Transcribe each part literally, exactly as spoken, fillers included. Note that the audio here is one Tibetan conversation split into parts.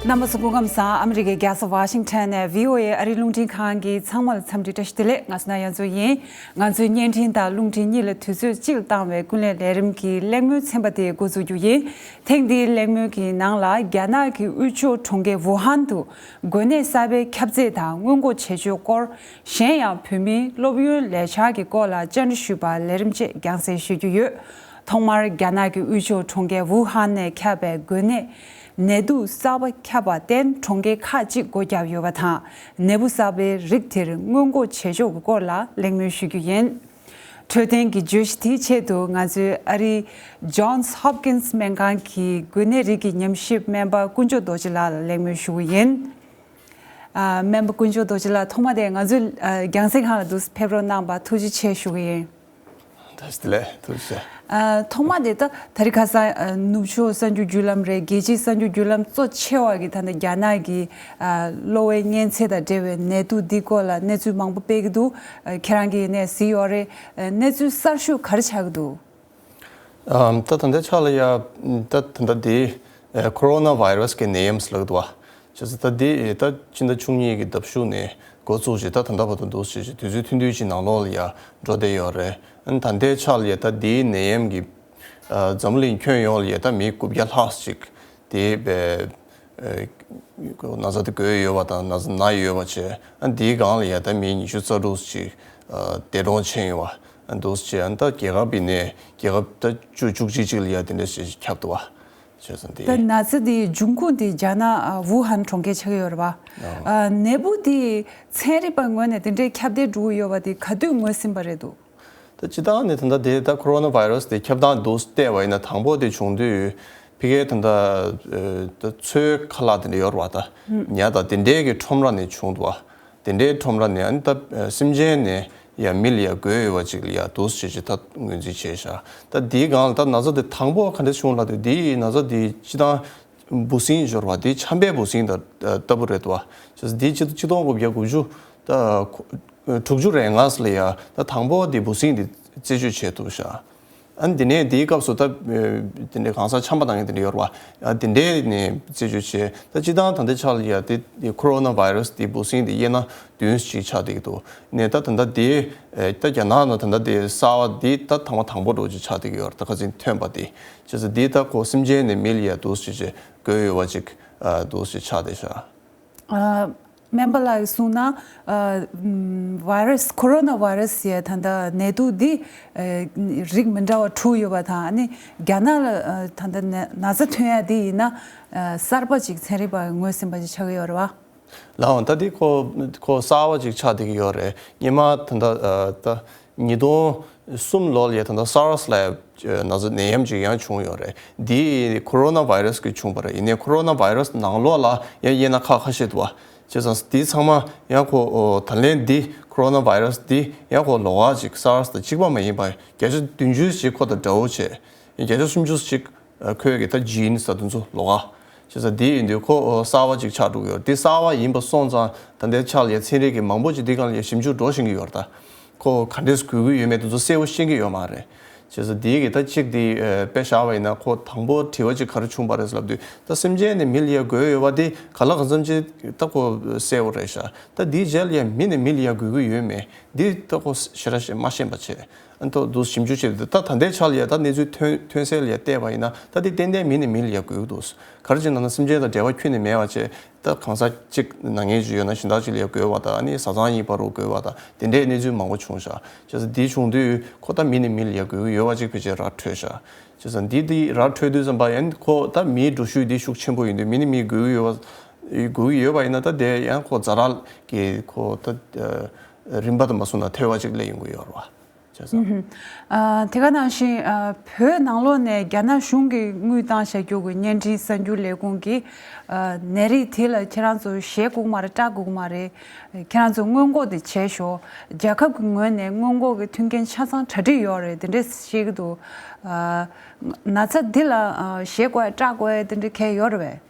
རྣམ་པ་ཚོ་སྐུ་ཁམས་བཟང་། ཨ་མི་རི་ཀའི་རྒྱལ་ས་ཝ་ཤིང་ཊོན་ནས་བྷི་ཨོ་ཨེ་ཨ་རིའི་རླུང་འཕྲིན་ཁང་གི་ཚང་མ་ལ་འཚམས་འདྲི་བཀྲ་ཤིས་བདེ་ལེགས། ང་ཚོ་ན་ཡ་མཚོ་ཡིན། ང་ཚོའི་བརྙན་འཕྲིན་དང་རླུང་འཕྲིན་གཉིས་ལ་དུས་ཚོད་གཅིག་ལ་བཏང་བའི་ཀུན་གླེང་ལས་རིམ་གྱི་གླེང་མོལ་ཚན་པ་དེ་འགོ་འཛུགས་རྒྱུ་ཡིན། ཐེངས་འདིའི་གླེང་མོལ་གྱི་ནང་ལ་རྒྱ་ནག་གི་དབུས་ཕྱོགས་གྲོང་ཁྱེར་ཝུ་ཧན་དུ་འགོས་ནད་གསར་པའི་ཁྱབ་ཚད་དང་སྔོན་འགོག་བྱེད་ཕྱོགས་སྐོར། གཞན་ཡང་བོད་མིའི་སློབ་ཡོན་ལས་འཆར་གྱི་སྐོར་ལ་བཅར་འདྲི་ཞུས་པ་ལས་རིམ་བཅས་རྒྱང་སྲིང་ཞུ་རྒྱུ་ཡོད། ཐོག་མར་རྒྱ་ནག་གི་དབུས་ཕྱོགས་གྲོང་ཁྱེར་ཝུ་ཧན་ནས་ཁྱབ་པའི་འགོས་ནད། ནད་དུག་གསར་པ་ཁྱབ་པར་བརྟེན་གྲོང་ཁྱེར་ཁག་ཅིག་སྒོ་བརྒྱབ་ཡོད་པ་དང་། ནད་འབུ་གསར་པའི་རིགས་དེར་སྔོན་འགོག་བྱེད་ཕྱོགས་ཀྱི་སྐོར་ལ་གླེང་མོལ་ཞུ་རྒྱུ་ཡིན། འཕྲོད་བསྟེན་གྱི་བརྗོད་གཞི་དེའི་ཆེད་དུ་ང་ཚོས་ཨ་རིའི་Johns Hopkins སྨན་ཁང་གི་འགོས་ནད་རིགས་ཀྱི་ཉམས་ཞིབ་སྨན་པ་དཀོན་མཆོག་རྡོ་རྗེ་ལགས་ལ་གླེང་མོལ་ཞུ་གི་ཡིན། ཨ། སྨན་པ་དཀོན་མཆོག་རྡོ་རྗེ་ལགས། ཐོག་མ་དེ་ང་ཚོའི་ཨ་རྒྱང་སྲིང་ཁང་ལ་འདུག་ཕེབས་རོགས་གནང་བར་ཐུགས་རྗེ་ཆེ་ཞུ་གི་ཡིན། ད་ལྟ་ལས་ཐུགས་རྗེ་ཆེ། ཨ། ཐོག་མ་དེ་ད་ད་རེས་ཁ་སང་ཨ་ནུབ་ཕྱོགས་གསར་འགྱུར་བརྒྱུད་ལམ་རེད། རྒྱལ་སྤྱིའི་གསར་འགྱུར་བརྒྱུད་ལམ་གཙོ་ཆེ་བ་གི་ད་ནི་རྒྱ་ནག་གི་ཨ་གློ་བའི་གཉན་ཚད་དང་འབྲེལ་བའི་ནད་དུག་འདི་སྐོར་ལ་གནས་ཚུལ་མང་པོ་སྤེལ་གི་འདུག་ཨ། ཁྱེད་རང་གིས་ནས་གཟིགས་ཡོད་རེད། ཨ། གནས་ཚུལ་གསར་ཤོས་ག་རེ་ཆགས་ཀྱི་འདུག་ཨམ། ད་ད་ལྟའི་ཆ་ལ་ཡ། ད་ད་ལྟ་འདི་ཨ་ཁོ་རོ་ན་བྷའི་རས་ཀྱི་ནད་ཡམས་ལབ་འདུག་བ། བྱས་ཙང་ད་འདི་ད་ཕྱི་ཟླ་བཅུ་གཉིས་ཀྱི་ཟླ་གཞུག་ནས་འགོ་བཙུགས་བྱས་ད་ད་ལྟ་བར་དུ་འདུག་བྱས་བྱས་དུས་ཚོད་ཐུང་ཐུང་ཅིག་ནང་ལོགས་ལ་ཡ་འགྲོ་བསྡད་ཡོད་རེད། ཨ་ནི་ད་ལྟའི་ཆ་ལ་ཡ་ད་འདིའི་ནད་ཡམས་ཀྱི་ཨ་འཛམ་གླིང་ཁྱོན་ཡོངས་ལ་ཡ་ད་མི་དགུ་བརྒྱ་ལྷག་ཅིག་དེ་བས་ཨ་ན་ཚ་དེ་འགོས་ཡོད་པ་དང་ན་ཚ་ན་ཡོད་པ་བྱས། ཨ་འདིའི་སྒང་ལ་ཡ་ད་མི་ཉི་ཤུ་རྩ་དྲུག་ཅིག་ཨ་འདས་གྲོངས་ཕྱིན་ཡོད་པ་འདུག་བྱས། ཨ་ད་རྒྱལ་ཁབ་ཡིན་ནའི་རྒྱལ་ཁབ་ད་བཅུ་བཅུ་གཅིག་ཅིག་ལ་ཡ་དེ་འདྲ་ཞིག་ཁྱབ་འདུག་བ། བྱས་ཙང་དེ། ད་ན་ཚ་དེའི་འབྱུང་ཁུངས་དེ་རྒྱ་ནག་ཨ་ཝུ་ཧན་གྲོང་ཁྱེར་ཆགས་ཀྱི་ཡོད་རེད་པ། ཨ་ནད་འབུ་དེ་ཚན་རིག་པ་ངོས་ནས་དེ་འདྲའི་ཁྱབ་གདལ་འགྲོ་གི་ཡོད་པ་དེ་ག་དུས་ངོས་ཟིན་པ་རེད་འདུག་ད་སྤྱིར་བཏང་ནས་ད་ལྟ་དེ་ད་ཁོ་རོ་ན་བྷའི་རས་དེ་ཁྱབ་སྟངས་འདུག་བལྟས་པ་ཡིན་ན། དང་པོ་དེ་བྱུང་དུས་ཕ་གིའི་ད་ལྟ་ཨ་ད་མཚོའི་ཁ་ལག་དེ་འདྲ་ཡོད་རེད་པ། ད་ཉ་དང་དེ་འདྲའི་གི་ཁྲོམ་ར་ནས་བྱུང་འདུག་བ། དེ་འདྲའི་ཁྲོམ་ར་ནས་ཨ་ནི་ད་ཨ་སེམས་ཅན་ནས་ཡ་མི་ལ་ཡ་འགོས་ཡོད་པ་ཅིག་ལ་ཡ་འདུག་སེ་བྱས་ད་ངོས་འཛིན་བྱས་ཤག་ད་འདིའི་སྒང་ལ་ད་ན་ཚ་དེ་དང་པོ་ག་འདྲ་བྱུང་ལབ་དུས། འདིའི་ན་ཚ་དེ་སྤྱིར་བཏང་འབུ་སྲིན་འབྱོར་བ་དེ་ཆམ་པའི་འབུ་སྲིན་དང་ལྟ་བུ་རེད་འདུག་བ། བྱས་ཙང་འདི་ཆིག་སྟོང་དགུ་བརྒྱ་དགུ་བཅུ་ད་དྲུག་ཅུ་རེ་ལྔ་ལ་ཡ་ད་དང་པོ་དེ་འབུ་སྲིན་དེ་རྩད་གཅོད་བྱས་ཐུབ་ཤག་ཨ་ནི་དེ་ནས་དེའི་སྐབས་སུ་ད་ཨ་དེ་འདྲའི་གང་ཟག་ཆམ་པ་བཏང་མཁན་དེ་འདྲ་ཡོད་རེད་བ། ཨ་དེ་འདྲའི་ནས་རྩད་གཅོད་བྱས། ད་སྤྱིར་བཏང་ད་ལྟའི་ཆ་ལ་ཡ་དེ་དེ་ཁོ་རོ་ན་བྷའི་རས་དེ་འབུ་སྲིན་དེ་དབྱེ་ན་བདུན་ཅིག་ཆགས་བསྡད་ཀྱི་འདུག་ནས་ད་ད་ལྟ་དེ་ཨ་ད་རྒྱ་ནག་ནང་ད་ལྟ་དེ་གསར་བ་དེ་ད་ཐེངས་མ་དང་པོ་འདྲ་བོ་ཅིག་ཆགས་བསྡད་ཀྱི་ཡོད་རེད། ད་ཁ་སང་ཐོན་པ་དེ། བྱས་ཙང་དེ་ད་ཁོ་སེམས་ཅན་ནས་མི་ལ་ཡ་འདུག་སེ་བྱས་འགོས་ཡོད་པ་ཅིག་ཨ་འདུག་སེ་ཆགས་བསྡད་ཤག་ཨ། སྨན་པ་ལགས་ཀྱིས་གསུངས་ན། ཨ། ཨམ། བྷའི་རས། ཁོ་རོ་ན་བྷའི་རས་ཟེར་ཡ་ད་ལྟ་ནད་དུག་འདི་ཨ་རིགས་མི་འདྲ་བ་དྲུག་ཡོད་པ་དང་། ཨ་ནི་རྒྱ་ནག་ལ་ཨ་ད་ལྟ་ན་ན་ཚ་ཐོན་ཡ་འདི་ཡིན་ན་ཨ་གསར་པ་ཅིག་ཚན་རིག་པ་ངོས་ཟིན་པ་ཅིག་ཆགས་ཀྱི་ཡོད་རེད་བ། ལགས་འོང་། ད་འདི་ཁོ་ཁོ་གསར་པ་ཅིག་ཆགས་བསྡད་ཀྱི་ཡོད་རེད། སྔོན་མ་ད་ལྟ་ཨ་ད་ཉིས་སྟོང་གསུམ་ལོ་ལ་ཡ་ད་ལྟ་སཱར་སི་ལབ་ཡ་ན་ཚ་ནད་ཡམས་ཅིག་ཡང་བྱུང་ཡོད་རེད། འདི་ཁོ་རོ་ན་བྷའི་རས་ཀྱིས་བྱུང་བ་རེད། ཡིན་ནའི་ཁོ་རོ་ན་བྷའི་རས་ནང་ལོགས་ལ་ཡང་དབྱེ་ན་ཁག་ཁ་ཤས་འདུག་བ། བྱས་ཙང་འདི་ཚང་མ་ཡང་ཁོ་ཨོ་ད་ལན་འདི་ཁོ་རོ་ན་བྷའི་རས་འདི་ཡང་ཁོ་ལོགས་ཀ་ཅིག་སཱར་སི་དང་གཅིག་པ་མ་ཡིན་པ་བརྒྱ་ཆ་བདུན་ཅུ་ཅིག་ཁོ་དང་འདྲ་བོ་བྱས། ཡང་བརྒྱ་ཆ་སུམ་ཅུ་ཅིག་ཨ་ཁོའི་གི་ད་ཇིན་ཟེར་དེ་ཚོ་ལོགས་ཀ། བྱས་ཙང་འདི་ཡིན་དུས་ཁོ་ཨོ་གསར་པ་ཅིག་ཆགས་འགྲོ་གི་ཡོད་རེད། འདི་གསར་པ་ཡིན་པ་སོང་ཙང་ད་ལྟའི་ཆ་ལ་ཡ་ཚན་རིག་གི་མང་པོ་ཅིག་འདི་སྒང་ལ་ཡ་ཞིབ་འཇུག་འགྲོ་བཞིན་གི་ཡོད་རེད། ད་ཁོ་ག་འདྲས་འགོས་ཀྱི་ཡོད་མེད་དེ་ཚོ་གསལ་པོ་ཤེས་ཀྱི་ཡོད་མ་རེད། བྱས་ཙང་འདི་གི་ད་གཅིག་འདི་ཨ་དཔེ་བཞག་པ་ཡིན་ན། ཁོ་དང་པོ་དྲི་བ་ཅིག་ག་རེ་བྱུང་བ་རེད་ལབ་དུས། ད་སེམས་ཅན་ནས་མི་ལ་ཡ་འགོས་ཡོད་པ་འདི་ག་ལ་གང་འཚམ་ཅིག་ད་ཁོ་གསལ་པོ་རེད་ཤག་ད་འདིའི་རྗེས་ལ་ཡ་མི་ནས་མི་ལ་ཡ་འགོས་ཀྱི་ཡོད་མེད་འདི་ད་ཁོ་ཞེ་དྲག་མ་ཤེས་པ་བྱས། ཨ་ནི་ཐོག་ཏུ་ཞིབ་འཇུག་བྱས་ཏེ། ད་ད་ལྟའི་ཆ་ལ་ཡ་ད་གནས་ཚུལ་ཐོན་ཐོན་གསལ་ལ་ཡ་བལྟས་པ་ཡིན་ན། ད་དེ་ཏན་ཏན་མི་ནས་མི་ལ་ཡ་འགོས་ཀྱི་འདུག་ག་རེ་བྱས་ན་ན་སེམས་ཅན་དང་འབྲེལ་བ་ཁྱོན་ནས་མེད་པ་བྱས། ད་གང་ཟག་གཅིག་ན་མཁན་ཅིག་ཡོད་ན་གཞན་དག་ཅིག་ལ་ཡ་འགོས་པ་དང་། ཨ་ནི་བཟའ་ཚང་གཉིས་བར་དུ་འགོས་པ་དང་། དེ་འདྲའི་གནས་ཚུལ་མང་པོ་བྱུང་ཤག་བྱས་ཙང་འདི་བྱུང་དུས་ཁོ་ད་མི་ནས་མི་ལ་ཡ་འགོས་ཀྱི་ཡོད་པ་ཅིག་ཕལ་ཆེར་ར་འཕྲོད་ཤག་བྱས་ཙང་འདི་འདི་ར་འཕྲོད་དུས་ཙམ་པ་ཡང་ཁོ་ད་མིའི་འགྲོ་ཤུགས་འདི་ཤུགས་ཆེན་པོ་ཡིན་དུས། མི་ནས་མི་འགོས་ཀྱི་ཡོད་པ་འགོས་ཀྱི་ཡོད་པ་ཡིན་ན། ད་དེ་ཡང་ཁོ་ཛ་དྲག་གི་ཁོ་ད་རིམ་པ་དང་མ་བཟུང་ན་ཐོལ་པ་ཅིག་སླེབས་ཡོང་གི་ཡོད་རེད་བ། བྱས་ཙང་། ཨ། དེ་ག་ནང་བཞིན་ཨ་བོད་ནང་ལོགས་ནས་རྒྱ་ནག་གཞུང་གིས་དངུལ་བཏང་བཞག་རྒྱུ་གི་བརྙན་འཕྲིན་གསར་འགྱུར་ལས་ཁུངས་ཀྱིས་ཨ་ནད་རིགས་དེ་ལ་ཁྱེད་རང་ཚོ་ཞེད་དགོས་ཀྱི་མ་རེད། སྐྲག་དགོས་ཀྱི་མ་རེད། ཁྱེད་རང་ཚོ་སྔོན་འགོག་དེ་བྱས་ཤོག་རྒྱལ་ཁབ་ཀྱི་ངོས་ནས་སྔོན་འགོག་གི་མཐུན་རྐྱེན་ཆ་ཚང་གྲ་སྒྲིག་ཡོད་རེད། དེ་འདྲས་བཤད་ཀྱི་འདུག་ཨ། ན་ཚ་འདི་ལ་ཨ་ཞེད་དགོས་ཡ་སྐྲག་དགོས་ཡ་དེ་འདྲས་གང་ཡང་ཡོད་རེད་པས།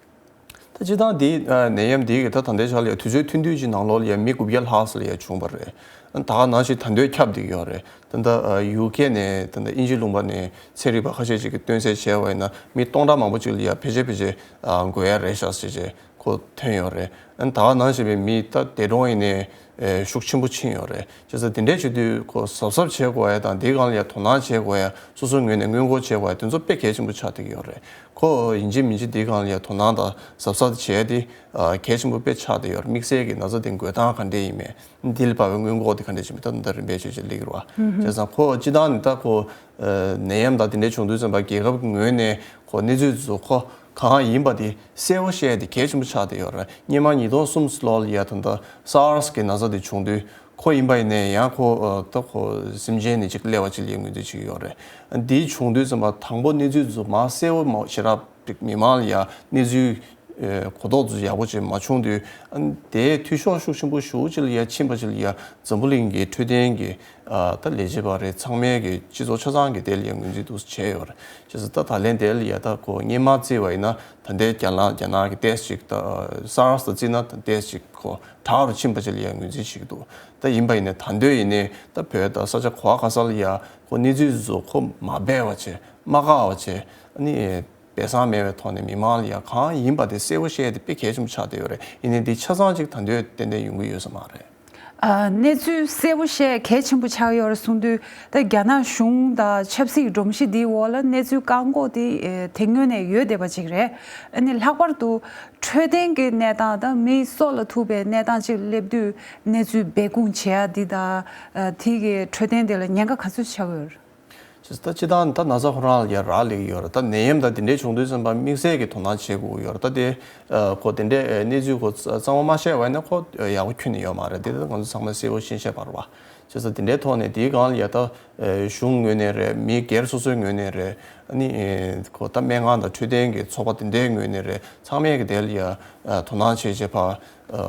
ད་སྤྱིར་བཏང་འདི་ཨ་ནད་ཡམས་འདི་གི་ད་ད་ལྟའི་ཆ་ལ་ཡ་དུས་ཚོད་ཐུང་ཐུང་ཅིག་ནང་ལོགས་ལ་ཡ་མི་དགུ་བརྒྱ་ལྷག་ཙམ་ལ་ཡ་བྱུང་བ་རེད། ཨ་ད་ག་ནང་བཞིན་ད་དུང་ཁྱབ་བསྡད་ཀྱི་ཡོད་རེད། ད་ལྟ་ཨ་ཡུ་ཀེ་ནས་ད་ལྟ་དབྱིན་ཇི་ལུང་པ་ནས་ཚན་རིག་པ་ཁ་ཤས་ཅིག་གིས་སྟོན་གསལ་བྱས་པ་ཡིན་ན། མི་སྟོང་ཕྲག་མང་པོ་ཅིག་ལ་ཡ་ཕལ་ཆེར་ཕལ་ཆེར་ཨ་འགོས་ཡ་རེད་ཤག་ཟེར་བྱས། པོ་ཐོན་ཡོད་རེད། ཨ་ནི་ད་ག་ནང་བཞིན་པའི་མི་ད་འདས་གྲོངས་ཡིན་ནའི་ཨེ་ཤུགས་ཆེན་པོ་ཕྱིན་ཡོད་རེད། བྱས་ཙང་དེ་འདྲས་བྱེད་དུས་ཁོ་གཟབ་གཟབ་བྱེད་དགོས་ཡ་དང་དེའི་སྒང་ལ་ཡ་དོ་སྣང་བྱེད་དགོས་ཡ། སོ་སོའི་ངོས་ནས་སྔོན་འགོག་བྱེད་དགོས་ཡ་དེ་ཚོ་དཔེ་གལ་ཆེན་པོ་ཆགས་བསྡད་ཀྱི་ཡོད་རེད། ཁོ་ཡིན་གཅིག་མིན་གཅིག་དེའི་སྒང་ལ་ཡ་དོ་སྣང་དང་གཟབ་གཟབ་བྱས་ཏེ་ཨ་གལ་ཆེན་པོ་དཔེ་ཆགས་བསྡད་ཡོད་རེད། དམིགས་བསལ་གྱི་ན་ཚ་དེ་འགོས་སྟངས་ག་འདྲས་ཡིན་མིན། འདི་ལ་དཔག་པའི་སྔོན་འགོག་དེ་ག་འདྲས་བྱེད་མིན་ད་ད་རིམ་པས་བྱས་བྱས་སླེབས་ཀྱི་རེད་བ། བྱས་ཙང་ཁོ་སྤྱི་བཏང་ནས་ད་ཁོ་ཨ་ནད་ཡམས་དང་དེ་འདྲས་བྱུང་དུས་ཙམ་པ་རྒྱལ་ཁབ་ཀྱི་ངོས་ནས་ཁོ་གནས་ཚུལ་དེ་ཚོ་ཁོ་གང་ཡིན་པ་དེ་གསལ་པོ་བཤད་དེ་གལ་ཆེན་པོ་ཆགས་བསྡད་ཡོད་རེད། སྔོན་མ་ཉིས་སྟོང་གསུམ་ལོ་ལ་ཡ་ད་ལྟ་སཱར་སི་གི་ན་ཚ་དེ་བྱུང་དུས་ཁོ་ཡིན་པ་ཡིན་ནའི་ཡང་ཁོ་ཨ་ད་ཁོ་སེམས་ཅན་ནི་ཅིག་སླེབས་པ་ཅིག་ལ་ངོས་འཛིན་བྱེད་ཀྱི་ཡོད་རེད། འདི་བྱུང་དུས་ཙམ་པ་དང་པོ་གནས་ཚུལ་དེ་ཚོ་མར་གསལ་པོ་མ་ཞེ་དྲག་མི་མང་ལ་ཡ་གནས་ཚུལ་ཨེ་གོ་རྟོགས་ཚོ་ཡག་པོ་ཅིག་མ་བྱུང་དུས། ཨ་ནི་དེའི་འཐུས་ཤོར་ཤུགས་ཆེན་པོ་ཞེ་པོ་ཅིག་ལ་ཡ་ཕྱིན་པ་ཅིག་ལ་ཡ་འཛམ་བུ་གླིང་གི་འཕྲོད་བསྟེན་གྱི་ཨ་ད་ལས་བྱེད་པ་རེད། ཚང་མས་ཀྱི་སྤྱི་ཚོགས་ཆ་ཚང་གི་དེ་ལ་ཡ་ངོས་འཛིན་འདུག་སེ་བྱས་ཡོད་རེད། བྱས་ཙང་ད་ད་ལན་དེ་ལ་ཡ་ད་ཁོ་སྔོན་མ་བརྩིས་པ་ཡིན་ན་ད་ལྟའི་རྒྱ་ནག་རྒྱ་ནག་གི་ཏོག་ཙམ་ཅིག་ད་སཱར་སི་དང་བརྩིས་ན་ད་ཏོག་ཙམ་ཅིག་ཁོ་དྲག་རུ་ཕྱིན་པ་ཅིག་ལ་ཡ་ངོས་འཛིན་བྱེད་ཀྱི་འདུག་ད་ཡིན་པ་ཡིན་ནའི་ད་དུང་ཡིན་ནའི་ད་བོད་ད་ས་ཆ་ག་བ་ག་ས་ལ་ཡ་ཁོ་གནས་ཚུལ་དེ་ཚོ་ཁོ་མ་སྦས་པ་བྱས་མ་བཀག་པ་བྱས་ཨ་ནི། སྦས་གསང་མེད་པའི་ཐོག་ནས་མི་མང་ལ་ཡང་གང་ཡིན་པ་དེ་གསལ་པོ་བཤད་དེ་དཔེ་གལ་ཆེན་པོ་ཆགས་བསྡད་ཡོད་རེད། ཡིན་ནའི་འདི་ཆ་ཚང་ཅིག་ད་དུང་ཏན་ཏན་ཡོང་གི་ཡོད་ས་མ་རེད། ཨ། གནས་ཚུལ་གསལ་པོ་བཤད་གལ་ཆེན་པོ་ཆགས་ཡོད་རེད་གསུངས་དུས། ད་རྒྱ་ནག་གཞུང་དང་ཆབ་སྲིད་སྒྲོམ་གཞི་འདིའི་འོག་ལ་གནས་ཚུལ་བཀག་འགོག་དེ་དེ་སྔོན་ནས་ཡོད་བསྡད་པ་ཅིག་རེད། ཨ་ནི་ལྷག་པར་དུ་འཕྲོད་བསྟེན་གྱི་གནས་སྟངས་དང་མི་སྲོག་ལ་ཐུག་པའི་གནས་སྟངས་ཅིག་སླེབས་དུས་གནས་ཚུལ་སྦས་སྐུང་བྱེད་ཡ་འདི་དང་། ཨ། དེ་གི་འཕྲོད་བསྟེན་དེ་ལ་ཉེན་ཁ་ག་ཚོད་ཆགས་ཡོད་རེད། ཅེས་ད་སྤྱི་བཏང་ད་ན་ཚ་ཁོ་རང་ལ་ཡ་རག་ལས་ཀྱི་ཡོད་རེད། ད་ནད་ཡམས་དང་དེ་འདྲའི་བྱུང་དུས་ཙམ་པ་དམིགས་བསལ་གྱི་དོ་སྣང་བྱེད་དགོས་ཀྱི་ཡོད་རེད། ད་དེ་ཁོ་དེ་འདྲའི་གནས་ཚུལ་ཁོ་གཙང་མ་མ་བཤད་པ་ཡིན་ན་ཁོ་ཡག་པོ་ཁྱོན་ནས་ཡོད་མ་རེད། དེ་ད་ང་ཚོ་ཚང་མས་གསལ་པོ་ཤེས་བཞིན་བཤད་པ་རེད་བ། བྱས་ཙང་དེ་འདྲའི་ཐོག་ནས་དེའི་སྒང་ལ་ཡ་ད་གཞུང་ངོས་ནས་རེད། མི་སྒེར་སོ་སོའི་ངོས་ནས་རེད། ཨ་ནི་ཁོ་ད་སྨན་ཁང་དང་འཕྲོད་བསྟེན་གྱི་ཚོགས་པ་དེ་འདྲའི་ངོས་ནས་རེད། ཚང་མས་ཀྱི་དེ་ལ་ཡ་དོ་སྣང་བྱེད་བྱེད་པ།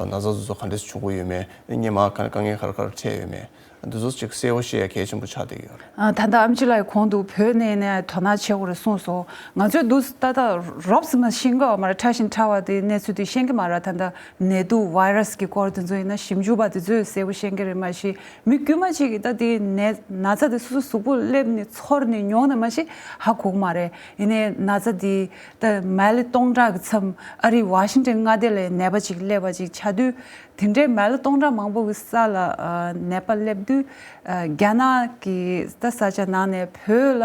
ན་ཚ་དེ་ཚོ་ག་འདྲས་བྱུང་གི་ཡོད་མེད། སྔོན་མ་དཀའ་དཀའ་ངལ་ག་རེ་ག་རེ་འཕྲད་ཡོད་མེད། འདི་ཚོ་ཅིག་གསལ་པོ་བཤད་ཡ་གལ་ཆེན་པོ་ཆགས་བསྡད་ཀྱི་ཡོད་རེད། ཨ། ད་ལྟ་ཨེམ་ཆི་ལགས་ཀྱིས་གོང་དུ་བོད་ནས་ནས་དོ་སྣང་བྱེད་དགོས་རེད་གསུངས་སོང་། ང་ཚོས་འདུག་ད་ལྟ་རོབ་ཙམ་ཤེས་ཀྱི་ཡོད་མ་རེད། ཕྲ་ཞིང་ཕྲ་བ་དེ་གནས་ཚུལ་དེ་ཤེས་ཀྱི་མ་རེད། ད་ལྟ་ནད་དུག་ཝེ་རུ་སི་གི་སྐོར་དེ་ཚོ་ཡིན་ན་ཞིབ་འཇུག་པ་དེ་ཚོས་གསལ་པོ་ཤེས་ཀྱི་རེད། མ་གཞི་མི་དཀྱུས་མ་ཅིག་གིས་ད་དེ་ནད་ན་ཚ་དེ་སོ་སོ་གཟུགས་པོ་སླེབས་ནས་ཚོར་ནས་མྱོང་ནས་མ་གཞི་ཧ་གོ་གི་མ་རེད། ཡིན་ནའི་ན་ཚ་དེ་ད་མེ་ལེ་སྟོང་ཕྲག་གི་མཚམས་ཨ་རིའི་ཝ་ཤིང་ཊོན་མངའ་སྡེ་ལ་ནད་པ་ཅིག་སླེབས་པ་ཅིག་ཆགས་དུས། དེ་འདྲའི་མེ་ལེ་སྟོང་ཕྲག་མང་པོ་གི་ས་ལ་ཨ་ནད་པ་སླེབས་དུས། ཨ། རྒྱ་ནག་གི་ད་ས་ཆ་ནང་ནས་བོད་ལ་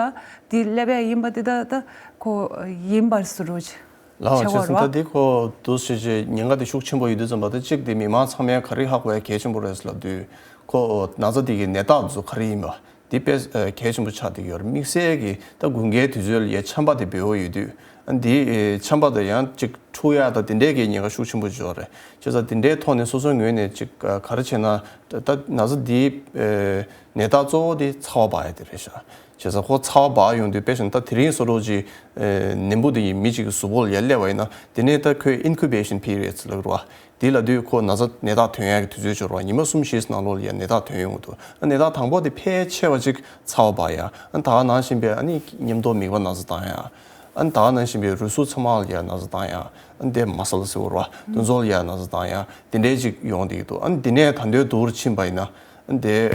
དེ་སླེབས་ཡ་ཡིན་པ་དེ་ད་ད་ཁོ་ཡིན་པར་བཟོ་འདྲ་ཅིག་ལའོ། བྱས་པ་བྱས་ཙང་རེད་བ། ད་དེ་ཁོ་འདུག་སེ་བྱས་ཉེན་ཁ་དེ་ཤུགས་ཆེན་པོ་ཡོད་དུས་ཙམ་པ་ད་གཅིག་དེ་མི་མང་ཚང་མས་ག་རེ་ཧ་གོ་ཡ་གལ་ཆེན་པོ་རེད་ལབ་དུས། ཁོ་ན་ཚ་དེ་གི་ནད་རྟགས་ཚོ་ག་རེ་ཡིན་པ། འདི་དཔེ་ཨ་གལ་ཆེན་པོ་ཆགས་བསྡད་ཀྱི་ཡོད་རེད། དམིགས་བསལ་གྱི་ད་དགུན་ཁའི་དུས་ཚོད་ལ་ཡ་ཆམ་པ་དེ་འབེལ་པོ་ཡོད་དུས། ཨ་འདི་ཨེ་ཆམ་པ་དང་ཡང་གཅིག་འཁྲུག་ཡག་དང་དེ་འདྲས་ཀྱི་ཉེན་ཁ་ཤུགས་ཆེན་པོ་ཡོད་རེད། བྱས་ཙང་དེ་འདྲའི་ཐོག་ནས་སོ་སོའི་ངོས་ནས་གཅིག་ཨ་ག་རེ་བྱས་ན་ད་ན་ཚ་འདིའི་ཨེ་ནད་རྟགས་གཙོ་བོ་དེ་ཚ་བ་འབར་ཡ་དེ་རེད་ཤག་བྱས་ཙང་ཁོ་ཚ་བ་འབར་ཡོང་དུས་དཔེ་བཞག་ན་ད་དེ་རིང་བཟོ་འདྲ་ཅིག་ཨེ་ནད་འབུ་དེ་ཡིས་མི་གཅིག་གི་གཟུགས་པོ་ལ་ཡ་སླེབས་པ་ཡིན་ན་དེ་ནས་ད་ཁོའི་ཨིན་ཁུ་བེ་ཤན་པི་རི་ཡོད་ལབ་ཀྱི་རེད་བ། དེ་ལབ་དུས་ཁོ་ན་ཚ་ནད་རྟགས་ཐོན་ཡག་གི་དུས་ཚོད་འབྱོར་བ་ཉི་མ་གསུམ་བཞིའི་ནང་ལོགས་ལ་ཡ་ནད་རྟགས་ཐོན་ཡོང་གི་འདུག་ཨ་ནད་རྟགས་དང་པོ་དེ་ཕལ་ཆེ་བ་ཅིག་ཚ་བ་འབར་ཡ། ཨ་ད་ག་ནང་བཞིན་པའི་ཨ་ནི་མཉམ་དུ་མིད་པ་ན་ཚ་བཏང་ཡ། ཨ་ད་ག་ནང་བཞིན་པའི་རུས་ཟུངས་ཚང་མ་ལ་ཡ་ན་ཚ་བཏང་ཡ། ཨ་དེ་མ་སལ་ཟེར་བ་རེད་བ། དེ་ཚོ་ལ་ཡ་ན་ཚ་བཏང་ཡ། དེ་འདྲའི་ཅིག་ཡོང་བསྡད་ཀྱི་འདུག་ཨ་དེ་ནས་ད་དུང་སྡུག་རུ་ཕྱིན་པ་ཡིན་ན། ཨ་དེ་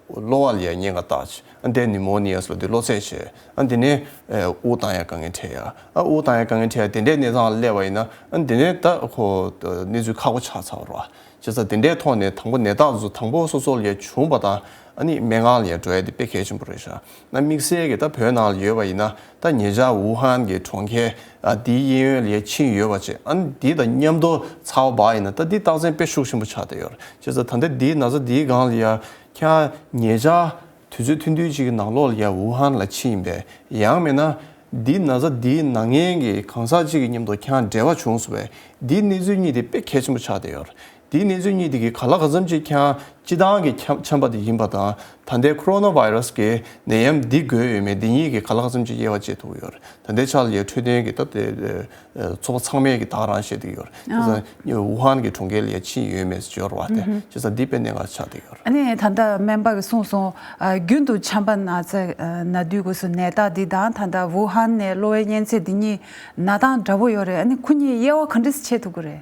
གློ་བ་ལ་ཡ་ཉེན་ཁ་བཏགས་ཅིག་ཨ་དེ་ནི་མོ་ནི་ཡ་ཟེར་དུས་གློ་ཚད་ཆེ། ཨ་དེ་ནས་དབུགས་བཏང་ཡ་དཀའ་ངལ་འཕྲད་ཡ། ཨ་དབུགས་བཏང་ཡ་དཀའ་ངལ་འཕྲད་ཡ་དེ་འདྲའི་གནས་སྟངས་ལ་སླེབས་པ་ཡིན་ན། ཨ་དེ་ནས་ད་ཁོ་གནས་ཚུལ་ཁག་པོ་ཆགས་ཚར་བ་རེད་བ། བྱས་ཙང་དེ་འདྲའི་ཐོག་ནས་དང་པོ་ནད་རྟགས་ཚོ་དང་པོ་སོ་སོ་ལ་ཡ་བྱུང་བ་དང་། ཨ་ནི་སྨན་ཁང་ལ་ཡ་འགྲོ་ཡ་དེ་དཔེ་གལ་ཆེན་པོ་རེད་ཤག་ཨ་དམིགས་བསལ་གྱི་ད་བོད་ནང་ལ་ཡོད་པ་ཡིན་ན་ད་ཉེ་ཆར་ཝུ་ཧན་གྱི་གྲོང་ཁྱེར་ཨ་དེའི་གཡས་གཡོན་ལ་ཡ་ཕྱིན་ཡོད་པ་བྱས། ཨ་ནི་དེ་དང་མཉམ་དུ་ཚ་བ་འབར་ཡིན་ན་ད་དེ་རྟགས་མཚན་དཔེ་ཤུགས་ཆེན་པོ་ཆགས་བསྡད་ཡོད་རེད། བྱས་ཙང་ད་ལྟ་དེའི་ན་ཚ་དེའི་སྒང་ལ་ཡ་ཁྱེད་ཉེ་ཆར་དུས་ཚོད་ཐུང་ཐུང་ཅིག་གི་ནང་ལོགས་ལ་ཡ་ཝུ་ཧན་ལ་ཕྱིན་ཡིན་པས། ཡང་མིན་ན་འདི་ན་ཚ་འདིའི་ནད་ངན་གྱི་གང་ཟག་ཅིག་གི་མཉམ་དུ་ཁྱེད་འབྲེལ་བ་བྱུང་སོང་བས། འདིའི་གནས་ཚུལ་གཉིས་དེ་དཔེ་གལ་ཆེན་པོ་ཆགས་བསྡད་ཡོད་རེད། འདིའི་གནས་ཚུལ་གཉིས་དེ་གི་ག་ལ་ག་ཙམ་ཅིག་ཁྱེད་སྤྱི་བཏང་གི་ཁྱམ་ཆམ་པ་དེ་ཡིན་པ་དང་། ད་ལྟའི་ཁོ་རོ་ན་བྷའི་རུ་སི་གི་ནད་ཡམས་འདི་འགོས་ཡོད་མེད་འདི་གཉིས་ཀྱིས་ག་ལ་ག་ཙམ་ཅིག་དབྱེ་བ་འབྱེད་ཐུབ་ཀྱི་ཡོད་རེད། ད་ལྟའི་ཆ་ལ་ཡ་འཕྲོད་བསྟེན་གྱི་ད་ལྟའི་ཚོགས་པ་ཚང་མས་ཀྱི་ད་ག་རང་བཤད་བསྡད་ཀྱི་ཡོད་རེད། བྱས་ཙང་ཝུ་ཧན་གྱི་གྲོང་ཁྱེར་ལ་ཡ་ཕྱིན་ཡོད་མེད་ཟེར་ཡོད་རེད་བ། དེ་བྱས་ཙང་འདི་དཔེ་གནད་འགག་ཆགས་བསྡད་ཀྱི་ཡོད་རེད། ཨ་ནི་ད་ལྟ་སྨན་པ་གིས་གསུངས་སོང་། ཨ་རྒྱུན་དུ་ཆམ་པ་ན་ཚ་ཨ་ན་དུས་སྐབས་སུ་ནད་རྟགས་འདི་དང་ད་ལྟ་ཝུ་ཧན་ནས་གློ་བའི་གཉན་ཚད་འདི་གཉིས་ན་སྟངས་འདྲ་པོ་ཡོད་རེད། ཨ་ནི་ཁོ་གཉིས་དབྱེ་བ་ག་འདྲས་སེ་ཕྱེ་ཐུབ་ཀྱི་རེད།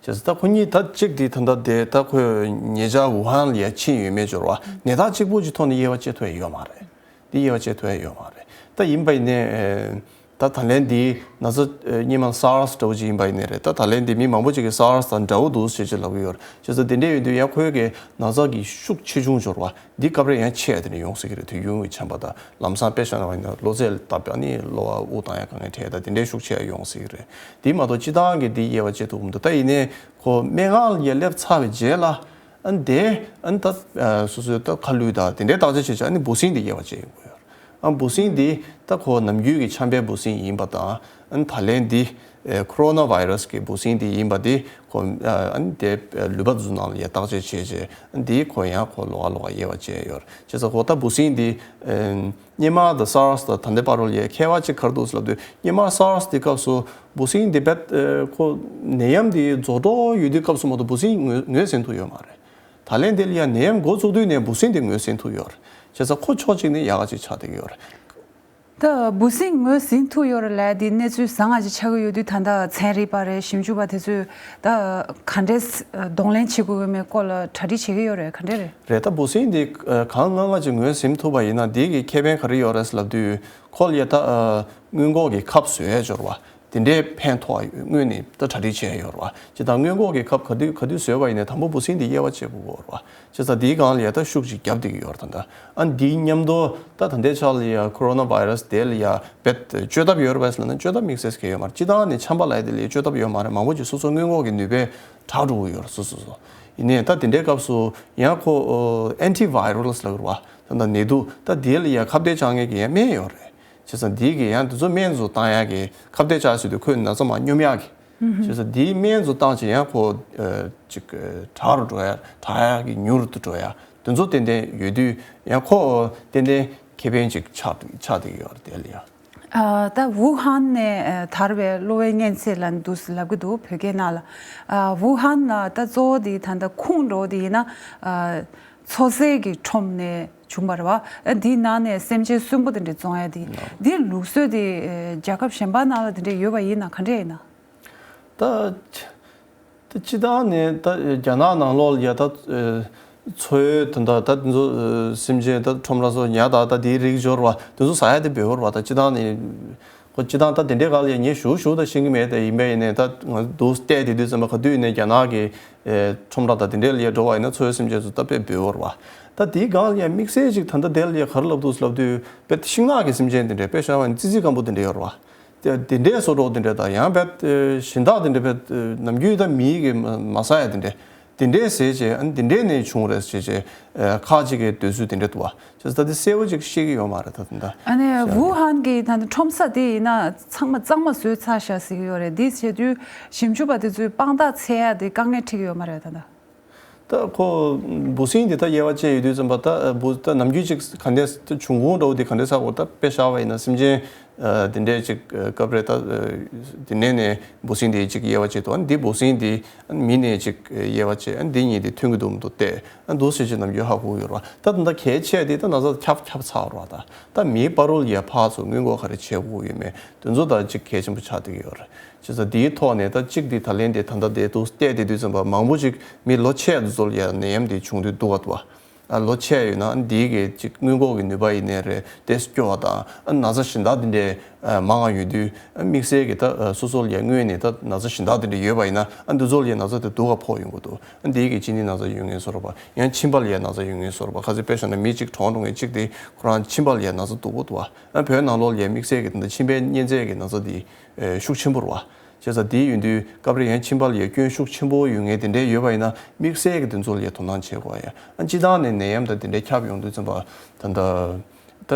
བྱས་ཙང་ད་ཁོ་གཉིས་ད་གཅིག་དེ་ད་ལྟ་དེ་ད་ཁོས་ཉེ་ཆར་ཝུ་ཧན་ལ་ཡ་ཕྱིན་ཡོད་མེད་སྦྱོར་བ་ནད་རྟགས་གཅིག་པོ་གཅིག་ཐོག་ནས་དབྱེ་བ་ཕྱེ་ཐུབ་ཡ་ཡོད་མ་རེད། འདི་དབྱེ་བ་ཕྱེ་ཐུབ་ཡ་ཡོད་མ་རེད། ད་ཡིན་པ་ཡིན་ནའི་ ད་ད་ལན་འདི་ན་ཚ་ཨ་སྔོན་མ་SARS འདྲ་བོ་ཅིག་ཡིན་པ་ཡིན་ནའི་རེད། ད་ད་ལན་འདི་མི་མང་པོ་ཅིག་གིས་SARS དང་འདྲ་བོ་འདུག་ཅེས་ཅིག་ལབ་ཀྱི་ཡོད་རེད། བྱས་ཙང་དེ་འདྲ་ཡིན་དུས་ཡང་ཁོའི་གི་ན་ཚ་གི་ཤུགས་ཆེ་ཆུང་འབྱོར་བ་འདི་སྐབས་རེ་ཡང་ཆེ་ཡ་དེ་འདྲ་ཡོང་སྲིད་ཀྱི་རེད། དུས་ཡུན་གྱི་ཆམ་པ་དང་ལམ་སང་དཔེ་བཞག་ན་ཡིན་ན་གློ་ཚད་ལ་བཏབ་ཡ་ནི་གློ་བ་དབུགས་བཏང་ཡ་དཀའ་ངལ་འཕྲད་ཡ་ད་དེ་འདྲའི་ཤུགས་ཆེ་ཡ་ཡོང་སྲིད་ཀྱི་རེད། དེ་མ་གཏོགས་སྤྱི་བཏང་གི་འདི་དབྱེ་བ་ཕྱེ་ཐུབ་མི་འདུག་ད་ཡིན་ནའི་ཁོ་སྨན་ཁང་ལ་ཡར་སླེབས་ཚར་བའི་རྗེས་ལ། ཨ་ནི་དེ་ཨ་ནི་ད་ཨ་སོ་སོའི་ད་ཁ་ལུད་དང་དེ་འདྲའི་བརྟག་དཔྱད་བྱས་བྱས་ཨ་ནི་འབུ་སྲིན་དེ་དབྱེ་བ་བྱེད་དགོས་ཡོད་རེད། ཨ་འབུ་སྲིན་དེ་ད་ཁོ་ནམ་རྒྱུན་གྱི་ཆམ་པའི་འབུ་སྲིན་ཡིན་པ་དང་ཨ་ནི་ད་ལན་འདི་ཨ་ཁོ་རོ་ན་བྷའི་རས་ཀྱི་འབུ་སྲིན་དེ་ཡིན་པ་དེ་ཁོ་ཨ་ཨ་ནི་དེ་ལུད་པ་དེ་ཚོ་ནང་ལ་ཡ་བརྟག་དཔྱད་བྱས་བྱས་ཨ་ནི་དེ་ཁོ་ཡང་ཁོ་ལོགས་ཀ་ལོགས་ཀ་དབྱེ་བ་བྱས་ཡོད་རེད། བྱས་ཙང་ཁོ་ད་འབུ་སྲིན་དེ་ཨ་སྔོན་མ་དང་SARS དང་ད་ལྟའི་བར་ལ་ཡ་ཁྱད་པར་ཅིག་ག་རེ་འདུག་ཟེར་ལབ་དུས་སྔོན་མ་SARS དེ་སྐབས་སུ་འབུ་སྲིན་དེ་རྦད་ཨ་ཁོ་ནད་ཡམས་དེ་རྫོགས་འགྲོ་ཡོད་དུས་སྐབས་སུ་མ་གཏོགས་འབུ་སྲིན་ངོས་ངོས་ཟིན་ཐུབ་ཡོད་མ་རེད། ད་ལན་དེ་ལ་ཡང་ནད་ཡམས་འགོ་བཙུགས་དུས་ནས་འབུ་སྲིན་དེ་ངོས་ཟིན་ཐུབ་ཡོད་རེད། བྱས་ཙང་ཁོ་ཕྱོགས་གཅིག་ནས་ཡག་ག་ཅིག་ཆགས་བསྡད་ཀྱི་ཡོད་རེད། ད་འབུ་སྲིན་ངོས་ཟིན་ཐུབ་ཡོད་རེད་ལབ་དེ་གནས་ཚུལ་བཟང་ང་ཅིག་ཆགས་ཀྱི་ཡོད་དུས་ད་ལྟ་ཚན་རིག་པ་རེད་ཞིབ་འཇུག་པ་དེ་ཚོས་ད་ག་འདྲས་གདོང་ལེན་བྱེད་དགོས་ཀྱི་མེད་སྐོར་ལ་གྲ་སྒྲིག་བྱེད་ཀྱི་ཡོད་རེད། ག་འདྲས་རེད། རེད། ད་འབུ་སྲིན་དེ་གང་ང་ང་ཅིག་ངོས་ཟིན་ཐུབ་པ་ཡིན་ན་དེ་གི་ཁེ་ཕན་ག་རེ་ཡོད་རེད་ལབ་དུས་ཁོ་ལ་ཡ་ད་སྔོན་འགོག་གི་ཁབ་བཟོ་ཡས་འབྱོར་བ། དེ་འདྲའི་ཕན་ཐོགས་སྔོན་ནས་ད་གྲ་སྒྲིག་བྱས་ཡོད་རེད་བ། ཇི་ལྟར་སྔོན་འགོག་གི་ཁབ་ག་དུས་ག་དུས་བཟོས་པ་ཡིན་ནའི་དང་པོ་འབུ་སྲིན་དེ་དབྱེ་བ་འབྱེད་དགོས་ཀྱི་ཡོད་རེད་བ། བྱས་ཙང་དེའི་སྒང་ལ་ཡ་ད་ཤུགས་ཅིག་བརྒྱབ་བསྡད་ཀྱི་ཡོད་རེད། ད་ལྟ་ཨ་འདིའི་མཉམ་དུ་ད་ད་ལྟའི་ཆ་ལ་ཡ་ཁོ་རོ་ན་བྷའི་རས་དེ་ལ་ཡ་རྦད་བཅོས་ཐབས་ཡོད་རེད་བས་ལབ་ན་བཅོས་ཐབས་དམིགས་བསལ་གང་ཡང་ཡོད་མ་རེད། སྤྱིར་བཏང་ནས་ཆམ་པ་ལབ་ཡ་དེ་ལ་ཡ་བཅོས་ཐབས་ཡོད་མ་རེད། མང་པོ་ཅིག་སོ་སོ་སྔོན་འགོག་གི་ནུས་པས་དྲག་འགྲོ་གི་ཡོད་རེད། སོ་སོ་སོ་ཡིན་ནའི་ད་དེ་འདྲའི་སྐབས་སུ་ཡང་ཁོ་ཨེན་ཊི་བྷའི་རས་ལབ་ཀྱི་རེད་བ། ད་ད་ནད་དུག་ད་དེ་ལ་ཡ་ཁ་གཏད་བཅག་མཁན་གྱི་ཡ་སྨན་ཡོད་རེད། བྱས་ཙང་འདི་གི་ཡང་དེ་ཚོ་སྨན་ཚོ་བཏང་ཡག་གི་ཁ་གཏད་བཅག་ཟེར་དུས་ཁོས་ན་ཚ་མར་སྙོམས་ཡག་གི། བྱས་ཙང་འདིའི་སྨན་ཚོ་བཏང་བྱས་ཡང་ཁོ་ཨ་ཅིག་ཨ་དྲག་རུ་འགྲོ་ཡ་དྲག་ཡག་གི་མྱུར་དུ་འགྲོ་ཡ་དེ་ཚོ་ཏན་ཏན་ཡོད་དུས་ཡང་ཁོ་ཏན་ཏན་ཁེ་ཕན་ཅིག་ཆགས་ཆགས་བསྡད་ཀྱི་ཡོད་རེད་དེ་ལ་ཡ། ཨ་ད་ཝུ་ཧན་ནས་ཨ་དར་བའི་གློ་བའི་གཉན་ཚད་ལབ་འདུག་ལབ་ཀྱི་འདུག་བོད་སྐད་ནང་ལ། ཨ་ཝུ་ཧན་ལ་ད་གཙོ་བོ་དེ་ད་ལྟ་ཁུངས་འགྲོ་བ་དེ་ཡིན་ན་ཨ་མཚོ་ཟས་ཀྱི་ཁྲོམ་ནས། བྱུང་བ་རེད་བ། ཨ་འདིའི་ནང་ནས་སེམས་ཅན་གསོན་པོ་དེ་འདྲ་བཙོང་ཡ་དེ། འདིའི་ལུགས་སྲོལ་དེ་ཨ་རྒྱལ་ཁབ་གཞན་པ་ནང་ལ་དེ་འདྲ་ཡོད་པ་ཡིན་ན་ག་འདྲ་ཡིན་ན། ད་ད་སྤྱི་བཏང་ནས་ད་རྒྱ་ནག་ནང་ལོགས་ལ་ཡ་ད་ཨ་མཚོའི་དོན་དག་ད་དེ་ཚོ་ཨ་སེམས་ཅན་ད་ཁྲོམ་ར་སོགས་ཉ་དང་ད་དེའི་རིགས་འབྱོར་བ་དེ་ཚོ་ཟ་ཡ་དེ་འབོལ་བ་རེད་བ། ད་སྤྱི་བཏང་ནས། ཁོ་སྤྱི་བཏང་ད་དེ་འདྲའི་སྒང་ལ་ཡ་ངས་ཞུ་ཞུ་ད་ཤེས་ཀྱི་མེད། དེ་ཡིན་པ་ཡིན་ནའི་ད་ང་འདུག་བལྟས་དེ་དུས་ཙམ་པ་ག་དུས་ཡིན་ནའི་རྒྱ་ནག་གི་ཨེ་ཁྲོམ་ར་དང་དེ་འདྲའི་ལ་ཡ་འགྲོ་བ་ཡིན་ན་མཚོའི་སེམས་ཅན་ཚོ་ད་དཔེ་འབོལ་བ་རེད་བ། ད་དེའི་སྒང་ལ་ཡ་དམིགས་བསལ་ཅིག་ད་ལྟ་དེ་ལ་ཡ་ག་རེ་ལབ་འདུག་ལབ་དུས་དཔེ་ཤིང་ནགས་ཀྱི་སེམས་ཅན་དེ་འདྲའི་དཔེ་བཞག་པ་ཡིན་ན་ཙི་ཙི་སྐམ་པོ་དེ་འདྲ་ཡོད་རེད་བ། དེ་དེ་འདྲའི་བཟོ་གྲོགས་དེ་འདྲ་དང་ཡང་དཔེ་ཨེ་གཞན་དག་དེ་འདྲ་དཔེ་ཨེ་ནམ་རྒྱུན་ད་མི་གི་མ་མ་ཟ་ཡ་དེ་འདྲ། དེ་འདྲས་ཟེར་བྱས་ཨ་ནི་དེ་འདྲས་ནས་བྱུང་རེད་ཟེར་བྱས་ཨ་ཁག་ཅིག་གི་འདོད་ཚུལ་དེ་འདྲས་འདུག་བ། བྱས་ཙང་ད་དེ་གསལ་པོ་ཅིག་ཤེས་ཀྱི་ཡོད་མ་རེད་ད་དེ་འདྲ། ཨ་ནི་ཝུ་ཧན་གྱི་ད་ནི་ཁྲོམ་ས་དེ་ཡིན་ན་ཚང་མ་གཙང་མ་བཟོས་ཚར་ཤག་ཟེར་གྱི་ཡོད་རེད། འདི་བྱེད་དུས་ཞིབ་འཇུག་པ་དེ་ཚོས་དཔང་རྟགས་འཚོལ་ཡ་དེ་དཀའ་ངལ་འཕྲད་ཀྱི་ཡོད་མ་རེད་ད་ལྟ། ད་ཁོ་འབུ་སྲིན་དེ་ད་དབྱེ་བ་ཕྱེ་ཡོད་དུས་ཙམ་པ་ད་འབུ་ད་ནམ་རྒྱུན་ཅིག་ག་འདྲས་ད་བྱུང་ཁུངས་འདྲ་བོ་དེ་ག་འདྲས་ཟེར་བ་ད་དཔེ་བཞག་པ་ཡིན་ན་སེམས་ཅན། ཨ་དེ་འདྲས་ཅིག་ཨ་སྐབས་རེ་ད་ཨ་དེ་ནས་ནས་འབུ་སྲིན་དེ་ཅིག་དབྱེ་བ་ཕྱེ་འདུག་ཨ་ནི་འདི་འབུ་སྲིན་དེ་ཨ་ནི་མི་ནས་ཅིག་ཨ་དབྱེ་བ་ཕྱེ། ཨ་ནི་འདི་གཉིས་དེ་མཐུན་གྱི་འདུག་མི་འདུག་བལྟས། ཨ་འདུག་ཟེར་ཅིག་ནམ་རྒྱུན་ཧ་གོ་གི་ཡོད་རེད་བ། ད་ད་ལྟ་གལ་ཆེ་དེ་ད་ན་ཚ་ཁྱབ་ཁྱབ་ཚར་བ་རེད་བ། ད་ད་མིའི་བར་རུ་ལ་ཡ་ཕར་ཚུར་སྔོན་འགོག་ག་རེ་བྱེད་དགོས་ཡོད་མེད་དེ་ཚོ་ད་ཅིག་གལ་ཆེན་པོ་ཆགས་བསྡད་ཀྱི་ཡོད་རེད། བྱས་ཙང་དེའི་ཐོག་ནས་ད་ཅིག་དེ་ད་ལན་དེ་ད་ལྟ་དེ་འདུག་བལྟས་དེ་དུས་ཙམ་པ་མང་པོ་ཅིག་མི་ལོ་ཆེ་དེ་ཚོ་ལ་ཡ་ནད་ཡམས་དེ་བྱུང་དུས་འདུག་ག་འདུག་བ། ཨ་ལོ་ཆེ་ཡོད་ན་འདིའི་གི་ཅིག་སྔོན་འགོག་གི་ནུས་པ་ཡིན་ནའི་རེད་དེ་སྐྱོ་བ་དང་ཨ་ན་ཚ་གཞན་དག་འདི་འདྲའི་ཨ་མང་བ་ཡོད་དུས་ཨ་དམིགས་བསལ་གྱི་ད་ཨ་སོ་སོ་ལ་ཡ་སྔོན་ནས་ད་ན་ཚ་གཞན་དག་འདི་འདྲ་ཡོད་པ་ཡིན་ན་ཨ་འདི་ཚོ་ལ་ཡ་ན་ཚ་དེ་སྡུག་ག་ཕོག་ཡོང་གི་འདུག་ཨ་འདིའི་གི་གཅིན་སྙི་ན་ཚ་ཡོད་མཁན་བཟོ་འདྲ་བ་ཡང་མཆིན་པ་ལ་ཡ་ན་ཚ་ཡོད་མཁན་བཟོ་འདྲ་བ། ཁ་ཚིག་དཔེ་བཞག་ན་མི་གཅིག་གྲོངས་འགྲོ་མཁན་གཅིག་དེ་ཁོ་རང་མཆིན་པ་ལ་ཡ་ན་ཚ་སྡུག་པོ་འདུག་བ། ཨ་བོད་ནང་ལོགས་ལ་ཡ་དམིགས་བསལ་གྱི་ད་ལྟ་མཆིན་པའི་གཉན་ཚད་ཀྱི་ན་ཚ་དེ་ཨ་ཤུགས་ཆེན་པོ་རེད་བ། བྱས་ཙང་དེ་ཡིན་དུས་སྐབས་རེ་ཡང་མཆིན་པ་ལ་ཡ་སྐྱོན་ཤུགས་ཆེན་པོ་ཡོད་མཁན་དེ་འདྲའི་ཡོད་པ་ཡིན་ན་དམིགས་བསལ་གྱི་དེ་ཚོ་ལ་ཡ་དོ་སྣང་བྱེད་དགོས་ཡ། ཨ་སྤྱི་བཏང་ནས་ནད་ཡམས་དང་དེ་འདྲའི་ཁྱབ་ཡོང་དུས་ཙམ་པ་ད་ལྟ་ད་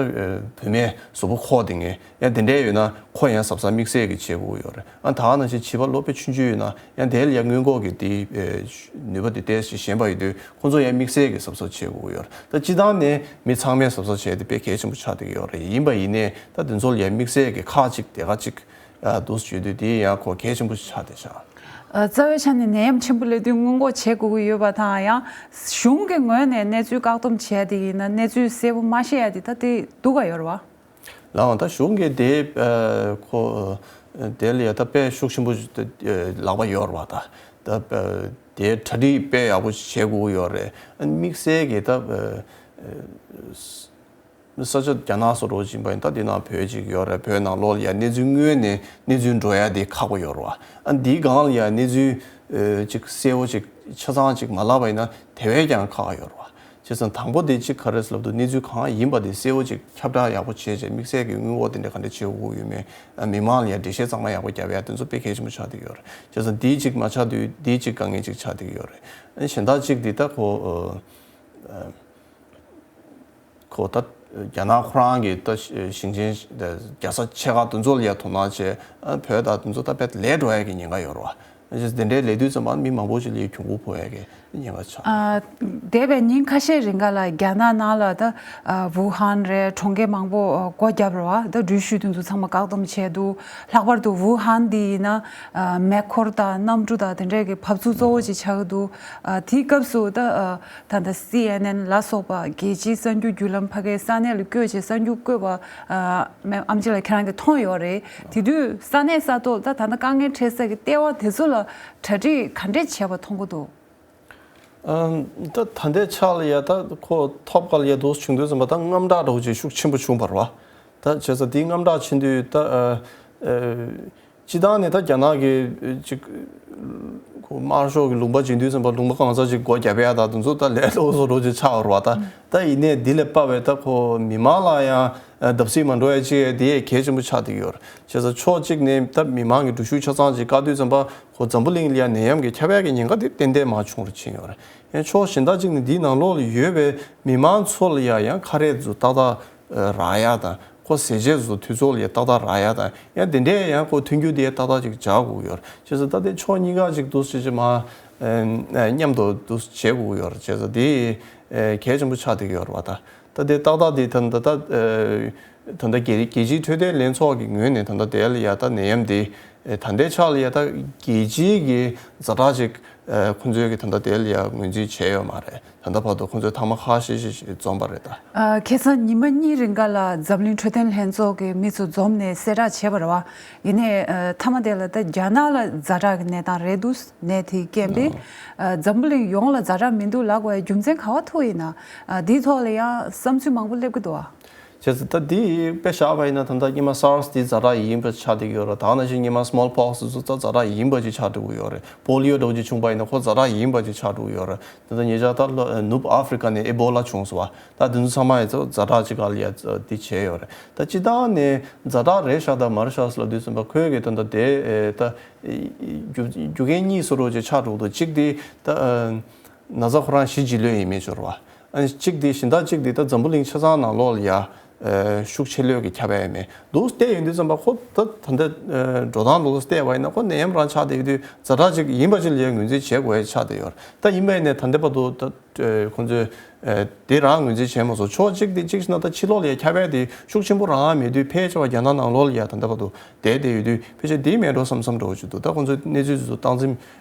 བུད་མེད་གཟུགས་པོ་འཁོགས་བསྡད་མཁན་ཡང་དེ་འདྲའི་ཡོད་ན་ཁོ་ཡང་གཟབ་གཟབ་དམིགས་བསལ་གྱི་བྱེད་དགོས་ཡོད་རེད། ཨ་ད་ག་ནང་བཞིན་བྱིས་པ་ལོ་དཔེ་ཆུང་ཆུང་ཡོད་ན་ཡང་དེ་ལ་ཡ་སྔོན་འགོག་གི་དེ་ནུས་པ་དེ་ཏོག་ཙམ་ཞན་པ་ཡོད་དུས་ཁོ་ཚོ་ཡང་དམིགས་བསལ་གྱི་གཟབ་གཟབ་བྱེད་དགོས་ཡོད་རེད། ད་སྤྱི་བཏང་ནས་མི་ཚང་མས་གཟབ་གཟབ་བྱས་ཏེ་དཔེ་གལ་ཆེན་པོ་ཆགས་བསྡད་ཀྱི་ཡོད་རེད། ཡིན་པ་ཡིན་ནའི་ད་དེ་ཚོ་ལ་ཡ་དམིགས་བསལ་གྱི་ཁག་ཅིག་དེ་ག་ཅིག་ཨ་འདུག་ཞུ་དུས་དེ་ཡང་ཁོ་གལ་ཆེན་པོ་ཞིག་ཆགས་བསྡད་ཤག་ཨ་རྩ་བའི་ཆ་ནས་ནད་ཡམས་ཆེན་པོ་སླེབས་དུས་སྔོན་འགོག་བྱེད་དགོས་ཀྱི་ཡོད་པ་དང་ཡང་གཞུང་གི་ངོས་ནས་གནས་ཚུལ་བཀག་སྡོམ་བྱས་ཏེ་ཡིན་ན་གནས་ཚུལ་གསལ་པོ་མ་ཤེས་ཡ་དེ་ད་དེ་སྡུག་ག་ཡོད་རེད་བ། ལའང་ད་གཞུང་གིས་དེ་ཨ་ཁོ་དེ་ལ་ཡ་ད་དཔེ་ཤུགས་ཆེན་པོ་ཞིག་ལག་པ་ཡོད་རེད་བ། ད་ད་དེ་གྲ་སྒྲིག་དཔེ་ཡག་པོ་ཞིག་བྱེད་དགོས་ཀྱི་ཡོད་རེད། ཨ་དམིགས་བསལ་གྱི་ད་ཨ། ས་ཆ་རྒྱ་ནག་སོགས་རོགས་ཕྱིན་པ་ཡིན་ད་འདི་ནང་བོད་ཅིག་ཡོད་རེད། བོད་ནང་ལོགས་ལ་ཡ་གནས་ཚུལ་དངོས་ནས་གནས་ཚུལ་འགྲོ་ཡ་དེ་ཁག་པོ་ཡོད་རེད་བ། ཨ་འདིའི་སྒང་ལ་ཡ་གནས་ཚུལ་ཨ་ཅིག་གསལ་བོ་ཅིག་ཆ་ཚང་ཅིག་མ་ལབ་པ་ཡིན་ན་དེ་བས་ཀྱང་ཁག་ཡོད་རེད་བ། བྱས་ཙང་དང་པོ་དེ་གཅིག་ག་རེ་ལབ་དུས་གནས་ཚུལ་གང་ཡིན་པ་དེ་གསལ་བོ་ཅིག་ཁྱབ་བསྒྲགས་ཡག་པོ་བྱས་བྱས་དམིགས་བསལ་གྱི་སྔོན་འགོག་དེ་འདྲ་ག་འདྲ་བྱེད་དགོས་ཡོད་མེད། ཨ་མི་མང་ལ་ཡ་འགྲེལ་བཤད་གཙང་མ་ཡག་པོ་རྒྱབ་ཡ་དེ་ཚོ་དཔེ་གལ་ཆེན་པོ་ཆགས་བསྡད་ཡོད་རེད། བྱས་ཙང་དེའི་གཅིག་མ་ཆགས་དུས་དེའི་གཅིག་དཀའ་ངལ་ཅིག་ཆགས་བསྡད་ཡོད་རེད། ཨ་གཞན་དག་གཅིག་དེ་ད་ཁོ་ཨ་ཁོ་ད་རྒྱ་ནག་ཁོ་རང་གི་ད་ཞིང་ཆེན་རྒྱལ་ས་ཆེ་ཁག་དེ་ཚོ་ལ་ཡ་དོ་སྣང་བྱས། ཨ་བོད་ད་དེ་ཚོ་ད་དཔེ་ལས་འགྲོ་ཡ་གི་ཉེན་ཁ་ཡོད་རེད་བ། ཨ་དེ་འདྲའི་ལས་དུས་ཙམ་པ་མི་མང་པོ་ཞིག་ལ་གྱོང་གུད་ཕོག་ཡ་གི་ཉེན་ཁ་ཆགས། ཨ་འདས་པའི་ཉིན་ཁ་ཤས་རིང་ག་ལ་རྒྱ་ནག་ནང་ལ་ད་ཨ་ཝུ་ཧན་རེད། གྲོང་ཁྱེར་མང་པོ་ཨ་སྒོ་བརྒྱབ་རེད་བ། ད་འགྲུལ་བཞུད་དེ་ཚོ་ཚང་མ་བཀག་སྡོམ་བྱས་འདུག་ལྷག་པར་དུ་ཝུ་ཧན་འདི་ཡིན་ན་ཨ་མེ་འཁོར་དང་གནམ་གྲུ་དང་དེ་འདྲའི་གི་འབབ་ཚུགས་གཙོ་བོ་ཅིག་ཆགས་འདུག་ཨ་དེའི་སྐབས་སུ་ད་ཨ་ད་ལྟ་སི་ཨེན་ཨེན་ལ་སོགས་པ་རྒྱལ་སྤྱིའི་གསར་འགྱུར་བརྒྱུད་ལམ་ཕ་གིའི་ས་གནས་ལ་བསྐྱོད་བྱས་གསར་འགྱུར་བཀོད་པ་ཨ་ཨེམ་ཆི་ལགས་ཁྱེད་རང་གིས་མཐོང་ཡོད་རེད། དེ་དུས་ས་གནས་ས་ཐོག་ད་ད་ལྟ་དཀའ་ངལ་འཕྲད་ས་གི་ལྟེ་བ་དེ་ཚོ་ལ་གྲ་སྒྲིག་ག་འདྲས་བྱས་པ་མཐོང་གི་འདུག་ཨ་ད་ད་ལྟའི་ཆ་ལ་ཡ་ད་ཁོ་ཐོབ་སྐལ་ཡ་འདུག་བྱུང་དུས་ཙམ་པ་ད་དངངས་སྐྲག་འདྲ་བོ་ཅིག་ཤུགས་ཆེན་པོ་བྱུང་བ་རེད་བ། ད་བྱས་ཙང་དེའི་དངངས་སྐྲག་ཆེ་དུས་ད་ཨ་ཨ་སྤྱི་བཏང་ནས་ད་རྒྱ་ནག་གི་ཅིག་ཁོ་དམར་ཤོག་གི་ལུང་པ་འབྱོར་དུས་ཙམ་པ་ལུང་པ་གང་ས་ཅིག་སྒོ་བརྒྱབ་ཡ་ད་དེ་ཚོ་ད་ལས་སླ་པོ་བཟོ་འདྲ་ཅིག་ཆགས་པ་རེད་བ། ད་ད་ཡིན་ནའི་འདི་ལས་དཔག་པའི་ད་ཁོ་མི་མང་ལ་ཡང་བརྡབ་གསིག་མ་འགྲོ་ཡ་ཅིག་དེ་གལ་ཆེན་པོ་ཆགས་བསྡད་ཡོད་རེད། བྱས་ཙང་ཕྱོགས་གཅིག་ནས་ད་མི་མང་གི་འགྲུལ་བཞུད་ཆ་ཚང་ཅིག་བཀག་དུས་ཙམ་པ་ཁོ་འཛམ་བུ་གླིང་ལ་ཡ་ནད་ཡམས་ཀྱི་ཁྱབ་ཡ་གི་ཉེན་ཁ་དེ་ཏན་ཏན་མར་བྱུང་རུ་ཕྱིན་ཡོད་རེད། ཡང་ཕྱོགས་གཞན་དག་ཅིག་ནས་འདིའི་ནང་ལོགས་ལ་ཡོད་པའི་མི་མང་ཚོ་ལ་ཡ་ཡང་ཁ་རས་ཚོ་ཏག་ཏག་རག་ཡ་དང་། ཁོ་ཟས་བཅད་ཚོ་དུས་ཚོད་ལ་ཡ་ཏག་ཏག་རག་ཡ་དང་། ཡང་དེ་འདྲའི་ཡང་ཁོ་མཐུན་འགྱུར་དེ་ཏག་ཏག་ཅིག་བྱ་དགོས་ཀྱི་ཡོད་རེད། བྱས་ཙང་ད་དེ་ཕྱོགས་གཉིས་ཀ་ཅིག་འདུག་སེ་ཅིག་མ་མཉམ་དུ་འདུག་བྱེད་དགོས་ཀྱི་ཡོད་རེད། བྱས་ཙང་དེ་གལ་ཆེན་པོ་ཆགས་བསྡད་ཀྱི་ཡོད་རེད་བ། ད་ད་དེ་ཏག་ཏག་དེ་ད་ད་ད་ད་ལྟ་རྒྱལ་རྒྱལ་སྤྱིའི་འཕྲོད་བསྟེན་ལྷན་ཚོགས་ཀྱི་ངོས་ནས་ད་ལྟ་དེ་ལ་ཡ་ད་ནད་ཡམས་དེ་ད་ལྟའི་ཆ་ལ་ཡ་ད་རྒྱལ་སྤྱིའི་གི་ཛ་དྲག་ཅིག་ཁོང་ཚོའི་གི་ད་ལྟ་དེ་ལ་ཡ་ངོས་འཛིན་བྱས་ཡོད་མ་རེད། ད་ལྟ་བར་དུ་ཁོང་ཚོས་ཐེངས་མ་ཁ་ཤས་ཤིག་འཛོམས་པ་རེད་ད། ཨ་ཁ་སང་ཉི་མ་གཉིས་རིང་ག་ལ་འཛམ་གླིང་འཕྲོད་བསྟེན་ལྷན་ཚོགས་ཀྱི་མི་ཚོ་འཛོམས་ནས་གསལ་བསྒྲགས་བྱས་པ་རེད་བ། ཡིན་ནའི་ཨ་མཐའ་མ་དེ་ལ་ད་རྒྱ་ནག་ལ་ཛ་དྲག་གི་གནས་སྟངས་རེད་འདུག་ནད་དེའི་རྐྱེན་པས། ཨ་འཛམ་བུ་གླིང་ཡོངས་ལ་ཛ་དྲག་མི་འདུག་ལབ་དགོས་པའི་རྒྱུ་མཚན་ག་པར་ཐུག་ཡིན་ན། ཨ་འདིའི་ཐོག་ལ་ཡང་བསམ་ཚུལ་མང་པོ་སླེབས་ཀྱི་འདུག་བ། བྱས་ཙང་ད་འདི་དཔེ་བཞག་པ་ཡིན་ན་ད་ལྟ་སྔོན་མ་SARS་འདི་ཛ་དྲག་ཡིན་པ་ཆགས་བསྡད་ཀྱི་ཡོད་རེད། ད་ག་ནང་བཞིན་སྔོན་མ་smallpox་འདི་ཚོ་ད་ཛ་དྲག་ཡིན་པ་ཅིག་ཆགས་འགྲོ་གི་ཡོད་རེད། པོ་ལི་ཡོ་འདྲ་བོ་ཅིག་བྱུང་པ་ཡིན་ན་ཁོ་ཛ་དྲག་ཡིན་པ་ཅིག་ཆགས་འགྲོ་གི་ཡོད་རེད། ད་ལྟ་ཉེ་ཆར་ད་ལོ་ནུབ་ཨ་ཧྥི་རི་ཀ་ནས་ཨེ་བོ་ལ་བྱུང་སོང་བ། ད་འདི་ཚོ་ཚང་མ་ཡིན་ཚོ་ཛ་དྲག་ཅིག་ག་ལ་ཡ་འདི་བྱས་ཡོད་རེད། ད་སྤྱི་བཏང་ནས་ཛ་དྲག་རེད་ཤག་དང་མ་རེད་ཤག་ལབ་དུས་ཙམ་པ་ཁོའི་གི་ད་ལྟ་དེ་ད་རྒྱུ་རྒྱུ་རྐྱེན་གཉིས་སུ་རོགས་ཅིག་ཆགས་འགྲོ་གི་འདུག་གཅིག་དེ་ད་ན་ཚ་ཁོ་རང་ཞི་ལྗིད་ལོས་ཡིན་མེད་སྦྱོར་བ། ཨ་ནི་གཅིག་དེ་གཞན་དག་གཅིག་དེ་ད་འཛམ་བུ་གླིང་ཆ་ཚང་ནང་ལོགས་ལ་ཡ་ཤུགས་ཆེ་ལོས་ཀྱི་ཁྱབ་ཡ་མེད་འདུག་བལྟས་ཡོང་དུས་ཙམ་པ་ཁོ་ད་ད་ལྟ་འགྲོ་སྟངས་ལོགས་བལྟས་པ་ཡིན་ན་ཁོ་ནད་ཡམས་རང་ཆགས་བསྡད་ཡོད་དུས་ཛ་དྲག་ཅིག་ཡིན་པ་ཅིག་ལ་ཡ་ངོས་འཛིན་བྱེད་དགོས་ཡ་ཆགས་བསྡད་ཡོད་རེད། ད་ཡིན་པ་ཡིན་ནའི་ད་ལྟ་བར་དུ་ད་ཁོང་ཚོས་དེ་རང་ངོས་འཛིན་བྱས་མ་སོང་། ཕྱོགས་གཅིག་དེ་གཅིག་བྱས་ན་ད་ཕྱི་ལོགས་ལ་ཡ་ཁྱབ་ཡ་དེ་ཤུགས་ཆེན་པོ་རང་མེད་དུས་ཕལ་ཆེ་བ་རྒྱ་ནག་ནང་ལོགས་ལ་ཡ་ད་ལྟ་བར་དུ་བསྡད་བསྡད་ཡོད་དུས་ཕལ་ཆེར་དེ་མེད་འགྲོ་བསམ་བསམ་འདྲ་བོ་ཅིག་འདུག་ད་ཁོང་ཚོས་གནས་ཚུལ་དེ་ཚོ་སྟངས་འཛིན་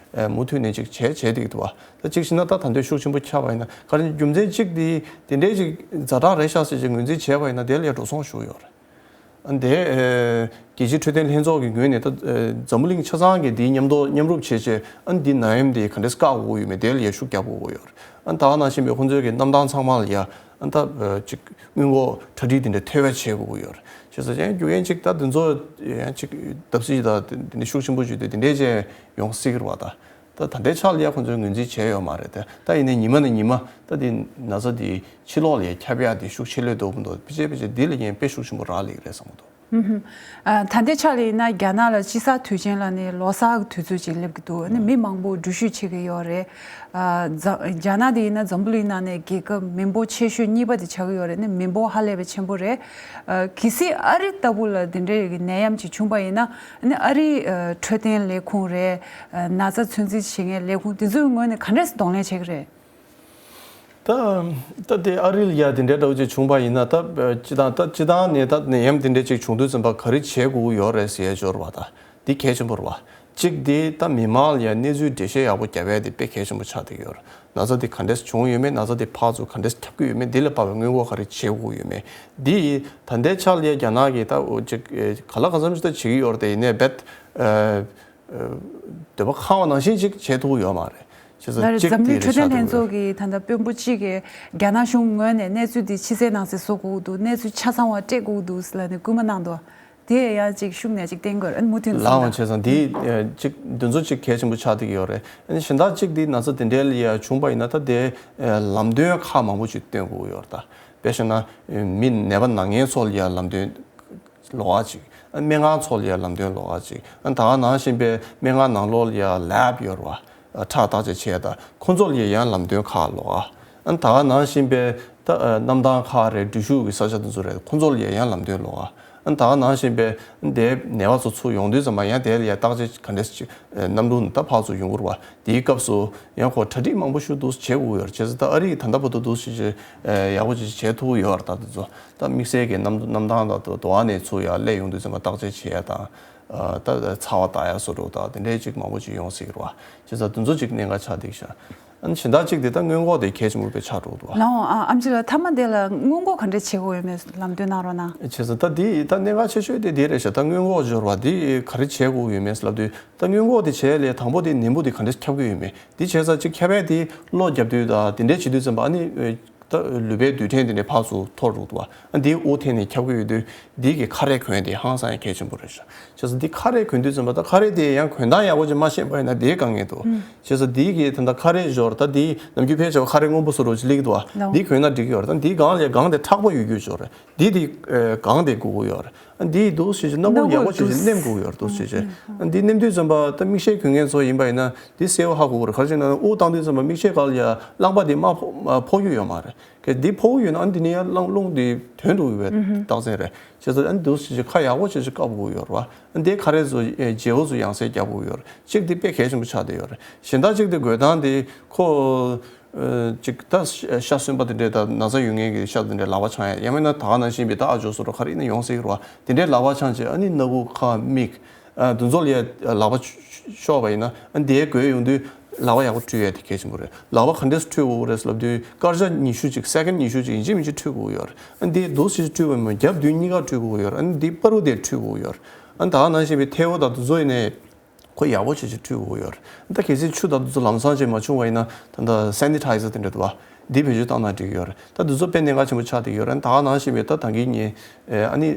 མུ་མཐུད་ནས་ཅིག་བྱས་བྱས་བསྡད་ཀྱི་འདུག་བ། ད་གཅིག་བྱས་ན་ད་ད་འདོད་ཤུགས་ཆེན་པོ་ཁྱབ་པ་ཡིན་ན་ག་རེ་རྒྱུ་མཚན་གཅིག་དེ་དེ་འདྲའི་ཅིག་ཛ་དྲག་རེད་ཤག་ཟེར་ཅིག་ངོས་འཛིན་བྱས་པ་ཡིན་ན་དེ་ལ་ཡ་འགྲོ་སོང་ཞུ་ཡོད་རེད། ཨ་འདི་རྒྱལ་སྤྱིའི་འཕྲོད་བསྟེན་ལྷན་ཚོགས་ཀྱི་ངོས་ནས་ད་འཛམ་བུ་གླིང་ཆ་ཚང་གི་འདིའི་མཉམ་དུ་མཉམ་རུབ་བྱས་བྱས་ཨ་འདི་ནད་ཡམས་འདི་ག་འདྲས་བཀག་དགོས་ཡོད་མེད་དེ་ལ་ཡ་ཤུགས་རྒྱབ་དགོས་ཡོད་རེད། ཨ་ད་ག་ནང་བཞིན་པའི་ཁོང་ཚོའི་གི་གནམ་ཐང་ཚང་མ་ལ་ཡ་ཨ་ད་ཅིག་སྔོན་འགོག་གྲ་སྒྲིག་དེ་འདྲ་ཐེ་བ་བྱེད་དགོས་ཡོད་རེད། བྱས་ཙང་ཡང་རྒྱུ་རྐྱེན་ཅིག་ད་འདི་ཚོ་ཡང་ཅིག་བརྡབ་གསིག་དང་དེ་འདྲ་ཤུགས་ཆེན་པོ་བྱུང་དུས་དེ་འདྲས་ཅིག་ཡོང་སྲིད་ཀྱི་རེད་བ་ད། ད་ད་ལྟའི་ཆ་ལ་ཡ་ཁོང་ཚོས་ངོས་འཛིན་བྱས་ཡོད་མ་རེད་དེ། ད་ཡིན་ནའི་ཉི་མ་ནས་ཉི་མ་ད་དེ་ན་ཚ་དེ་ཕྱི་ལོགས་ལ་ཡ་ཁྱབ་ཡ་དེ་ཤུགས་ཆེ་ལོས་འདུག་མི་འདུག་ཕལ་ཆེར་ཕལ་ཆེར་དེ་ལ་ཡིན་དཔེ་ཤུགས་ཆེན་པོ་རག་ལས་ཀྱི་རེད་བསམ་གྱི་འདུག་ཨ་ད་ལྟའི་ཆ་ལ་ཡིན་ན་རྒྱ་ནག་ལ་དཔྱིད་གསར་དུས་ཆེན་ལ་ནི་ལོ་གསར་གྱི་དུས་ཚོད་ཅིག་སླེབས་ཀྱི་འདུག་ཨ་ནི་མི་མང་པོ་འགྲུལ་བཞུད་བྱེད་ཀྱི་ཡོད་རེད། ཨ་རྒྱ་ནག་དེ་ཡིན་ན་འཛམ་བུ་གླིང་ནང་ནས་རྒྱལ་ཁབ་མི་འབོར་ཆེ་ཤོས་གཉིས་པ་དེ་ཆགས་ཀྱི་ཡོད་རེད། ཨ་ནི་མི་འབོར་ཧ་ལས་པའི་ཆེན་པོ་རེད། ཨ་གལ་སྲིད་ཨ་རི་ལྟ་བུ་ལ་དེ་འདྲའི་གི་ནད་ཡམས་ཅིག་བྱུང་པ་ཡིན་ན་ཨ་ནི་ཨ་རིའི་ཨ་འཕྲོད་བསྟེན་ལས་ཁུངས་རེད། ཨ་ན་ཚ་ཚོད་འཛིན་བྱེད་མཁན་ལས་ཁུངས་དེ་ཚོའི་ངོས་ནས་ག་འདྲས་གདོང་ལེན་བྱེད་ཀྱི་རེད། ད་ད་དེ་ཨ་རི་ལ་ཡ་དེ་འདྲའི་འདྲ་བོ་ཅིག་བྱུང་པ་ཡིན་ན་ད་སྤྱི་བཏང་ད་སྤྱི་བཏང་ནས་ད་ནད་ཡམས་དེ་འདྲ་ཅིག་བྱུང་དུས་ཙམ་པ་ག་རེ་བྱེད་དགོས་ཀྱི་ཡོད་རེད་ཟེར་ཡ་ཅིག་ཡོད་རེད་བ། ད་འདི་གལ་ཆེན་པོ་རེད་བ། གཅིག་དེ་ད་མི་མང་ལ་ཡ་གནས་ཚུལ་འགྲེལ་བཤད་ཡག་པོ་རྒྱབ་ཡ་དེ་དཔེ་གལ་ཆེན་པོ་ཆགས་བསྡད་ཀྱི་ཡོད་རེད། ན་ཚ་དེ་ག་འདྲས་བྱུང་ཡོད་མེད། ན་ཚ་དེ་ཕར་ཚུར་ག་འདྲས་ཁྱབ་ཀྱི་ཡོད་མེད། འདི་ལ་དཔག་པའི་སྔོན་འགོག་ག་རེ་བྱེད་དགོས་ཡོད་མེད། འདི་ད་ལྟའི་ཆ་ལ་ཡ་རྒྱ་ནག་གིས་ད་འོ་ཅིག་ག་ལ་གང་འཚམ་ཞིག་ད་བྱེད་ཀྱི་ཡོད་རེད། དེ་ཡིན་ནའི་རྦད་འདོད་པ་ཁེངས་པ་ནང་བཞིན་ཅིག་བྱེད་ཐུབ་ཀྱི་ཡོད་མ་རེད། བྱས་ཙང་ལར་གཅིག་འཛམ་གླིང་འཕྲོད་བསྟེན་ལྷན་ཚོགས་ཀྱི་ད་ལྟ་དཔོན་པོ་གཅིག་གིས་རྒྱ་ནག་གཞུང་ངོས་ནས་གནས་ཚུལ་འདི་ཕྱི་གསལ་ནང་གསལ་བཟོ་དགོས་འདུག་གནས་ཚུལ་ཆ་ཚང་བ་སྤྲད་དགོས་འདུག་ཟེར་ལབ་ནས་སྐུལ་མ་གནང་འདུག་དེ་ཡང་ཅིག་ཤུགས་ནས་ཅིག་བསྟན་དགོས་རེད། མུ་མཐུད་ལའང་བྱས་ཙང་འདི་ཅིག་འདི་ཚོ་ཅིག་གལ་ཆེན་པོ་ཆགས་བསྡད་ཀྱི་ཡོད་རེད། གཞན་དག་ཅིག་འདི་ན་ཚ་འདི་འདྲའི་ལ་ཡ་བྱུང་པ་ཡིན་ན་ད་དེ་ལམ་སྟོན་ཁག་མང་པོ་ཅིག་སྟོན་དགོས་ཡོད་རེད། ད་དཔེ་བཞག་ན་མི་ནད་པ་ན་མཁན་ཚོ་ལ་ཡ་ལམ་སྟོན་ལོགས་ཀ་ཅིག་སྨན་ཁང་ཚོ་ལ་ཡ་ལམ་སྟོན་ལོགས་ཀ་ཅིག་ད་ག་ནང་བཞིན་པའི་སྨན་ཁང་ནང་ལོགས་ལ་ཡ་ལེབ་ཡོད་རེད་བ། ཁྲག་བརྟག་དཔྱད་བྱེད་ཡ་ད་ཁོང་ཚོ་ལ་ཡ་ཡང་ལམ་སྟོན་ཁག་ལོགས་ཀ་ད་ག་ནང་བཞིན་པའི་ད་གནམ་ཐང་ཁག་རེད། འགྲུལ་བཞུད་ཀྱི་ས་ཆ་དེ་ཚོ་རེད། ཁོང་ཚོ་ལ་ཡ་ཡང་ལམ་སྟོན་ལོགས་ཀ་ད་ག་ནང་བཞིན་པའི་དེ་ནད་པ་ཚོ་ཚུར་ཡོང་དུས་ཙམ་པ་ཡང་དེ་ལ་ཡ་བརྟག་དཔྱད་ག་འདྲས་ཅིག་གནམ་གྲུ་ནས་ད་ཕར་ཚུར་ཡོང་གི་རེད་བ། དེའི་སྐབས་སུ་ཡང་ཁོ་གྲ་སྒྲིག་མང་པོ་ཞིག་འདུག་བྱེད་དགོས་ཡོད་རེད། བྱས་ཙང་ད་ཨ་རི་ད་ལྟ་བར་དུ་འདུག་ཞིག་ཅིག་ཡག་པོ་ཅིག་བྱེད་ཐུབ་ཡོད་རེད། ད་དེ་ཚོ་ད་དམིགས་བསལ་གྱི་གནམ་གནམ་ཐང་དང་དུ་དུ་བ་ནས་ཚུར་ཡར་སླེབས་ཡོང་དུས་ཙམ་པ་བརྟག་དཔྱད་བྱེད་ཡ་དང་། ད་ཚ་བ་ལྟ་ཡ་བཟོ་འདྲ་དང་དེ་འདྲའི་ཅིག་མང་པོ་ཅིག་ཡོང་སྲིད་ཀྱི་རེད་བ། བྱས་ཙང་དེ་ཚོ་ཅིག་གནད་འགག་ཆགས་བསྡད་ཤག་ཨ་ནི་གཞན་དག་ཅིག་དེ་ད་སྔོན་འགོག་དེ་གལ་ཆེན་པོ་དཔེ་ཆགས་འགྲོ་འདུག་བ། ལའོ་ཨ་ཨམ་ཆི་ལགས། མཐའ་མ་དེ་ལ་སྔོན་འགོག་ག་འདྲས་བྱེད་དགོས་ཡོད་མེད་ལམ་སྟོན་གནང་རོགས་གནང་། བྱས་ཙང་ད་དེ་ད་གནད་འགག་ཆེ་ཤོས་དེ་དེ་རེད་ཤག་ད་སྔོན་འགོག་སྦྱོར་བ་དེ་ག་རེ་བྱེད་དགོས་ཡོད་མེད་ལབ་དུས་ད་སྔོན་འགོག་དེ་བྱས་ལས་དང་པོ་དེ་ནད་འབུ་དེ་ག་འདྲས་ཁྱབ་ཀྱི་ཡོད་མེད་དེ་བྱས་ཙང་ཅིག་ཁྱབ་ཡ་དེ་གློ་རྒྱབ་དུས་ད་དེ་འདྲས་བྱེད་དུས་ཙམ་པ་ཨ་ནི། ད་ལུད་པའི་རྡུལ་ཕྲན་དེ་འདྲ་ཕར་ཚུར་འཐོར་འགྲོ་འདུག་བ། འདིའི་དབུགས་འཐེན་ནས་ཁྱབ་ཀྱི་ཡོད་དུས་འདི་གི་ཁ་རས་གོན་དེ་ཧང་སང་ཡང་གལ་ཆེན་པོ་རེད་ཤག་བྱས་ཙང་འདི་ཁ་རས་གོན་དུས་ཙམ་པ་ད་ཁ་རས་དེ་ཡང་གོན་སྟངས་ཡག་པོ་ཅིག་མ་ཤེས་པ་ཡིན་ན་དེའི་དཀའ་ངལ་འདུག་བྱས་ཙང་འདི་གི་ད་ལྟ་ཁ་རས་སྦྱོར་ད་འདི་ནམ་རྒྱུན་ཕལ་ཆེ་བ་ཁ་རས་སྔོན་པོ་བཟོ་འདྲ་ཅིག་སླེབས་འདུག་བ། ལའོ། འདི་གོན་ན་འགྲིག་གི་ཡོད་རེད། ད་འདིའི་སྒང་ལ་སྒང་དེ་མཁྲེགས་པོ་ཡོད་རྒྱུ་སྦྱོར་རེད། འདི་དེ་སྒང་དེ་དགོས་ཀྱི་ཡོད་རེད། ཨ་འདིའི་འདུག་ཞེས་ནམ་རྒྱུན་ཡག་པོ་ཞེས་ནམ་དགོས་ཀྱི་ཡོད་རེད། འདུག་ཞེས་བྱས་ཨ་འདི་ནམ་དུས་ཙམ་པ་ད་མིག་ཤེལ་གྱོན་མཁན་ཚོ་ཡིན་པ་ཡིན་ན་འདི་གསལ་པོ་ཧ་གོ་གི་རེད། ག་རེ་བྱས་ན་དབུགས་བཏང་དུས་ཙམ་པ་མིག་ཤེལ་སྒང་ལ་ཡ་རླངས་པ་འདི་མར་ཕོག་ཕོག་རྒྱུ་ཡོད་མ་རེད། གལ་འདི་ཕོག་གི་ཡོད་ན་ཨ་འདི་ནས་ཡ་རླངས་རླུང་འདི་ཐོན་འགྲོ་གི་ཡོད་པའི་རྟགས་མཚན་རེད། བྱས་ཙང་ཨ་འདུག་ཞེས་ཁ་ཡག་པོ་ཞེས་བཀབ་དགོས་ཀྱི་ཡོད་རེད་བ། ཨ་འདི་ཁ་རས་ཚོ་བརྗེ་པོ་ཚོ་ཡང་སེ་རྒྱག་དགོས་ཀྱི་ཡོད་རེད། གཅིག་འདི་དཔེ་གལ་ཆེན་པོ་ཆགས་བསྡད་ཡོད་རེད། གཞན་དག་གཅིག་འདི་འགོས་སྟངས་འདི་ཁོ། ཨ་ཅིག་ད་ཤ་གསོན་པ་དེ་འདྲས་ད་ན་ཚ་ཡོད་མཁན་གྱི་ཤ་དེ་འདྲས་ལག་པ་འཆང་ཡ། ཡང་མིན་ན་ད་ག་ནང་བཞིན་པའི་ད་ཨ་ཇོ་སོ་རོ་ག་རེ་ཡིན་ན་ཡོང་སྲིད་ཀྱི་རེད་བ། དེ་འདྲས་ལག་པ་འཆང་བྱས་ཨ་ནི་སྣ་ཁུག་ཁ་མིག་ཨ་དེ་ཚོ་ལ་ཡ་ལག་པ་ཤོར་བ་ཡིན་ན་ཨ་ནི་དེ་འགོས་ཡོང་དུས་ལག་པ་ཡག་པོ་བཀྲུ་ཡ་དེ་གལ་ཆེན་པོ་རེད། ལག་པ་ག་འདྲས་སེ་བཀྲུ་དགོས་རེད་ལབ་དུས་སྐར་ཆ་ཉི་ཤུ་ཅིག་སེ་ཀན་ཉི་ཤུ་ཅིག་ཡིན་གཅིག་མིན་གཅིག་བཀྲུ་དགོས་ཡོད་རེད། ཨ་ནི་དེ་འདུག་སེ་བཀྲུ་བ་མིན་རྒྱབ་མདུན་གཉིས་ཀ་བཀྲུ་དགོས་ཡོད་རེད། ཨ་ནི་དེ་པ་རུ་དེ་བཀྲུ་དགོས་ཡོད་རེད། ཨ་ནི་ད་ག་ནང་བཞིན་པའི་ཐལ་བ་དང་དེ་ཚོ་ཡིན་ནའི། ཁོ་ཡག་པོ་བྱེད་ཅིག་བཀྲུ་དགོས་ཡོད་རེད། ད་གལ་སྲིད་ཆུ་དང་དེ་ཚོ་ལམ་སང་ཅིག་མ་བྱུང་བ་ཡིན་ན་ད་ལྟ་སེ་ནི་ཊའི་ཛར་དེ་འདྲ་འདུག་བ། འདི་བེད་སྤྱོད་བཏང་ན་འགྲིག་གི་ཡོད་རེད། ད་དེ་ཚོ་དཔེ་གནད་འགག་ཆེན་པོ་ཆགས་བསྡད་ཡོད་རེད། ད་ག་ནང་བཞིན་པའི་ད་ད་གིན་ངས་ཨ་ནི་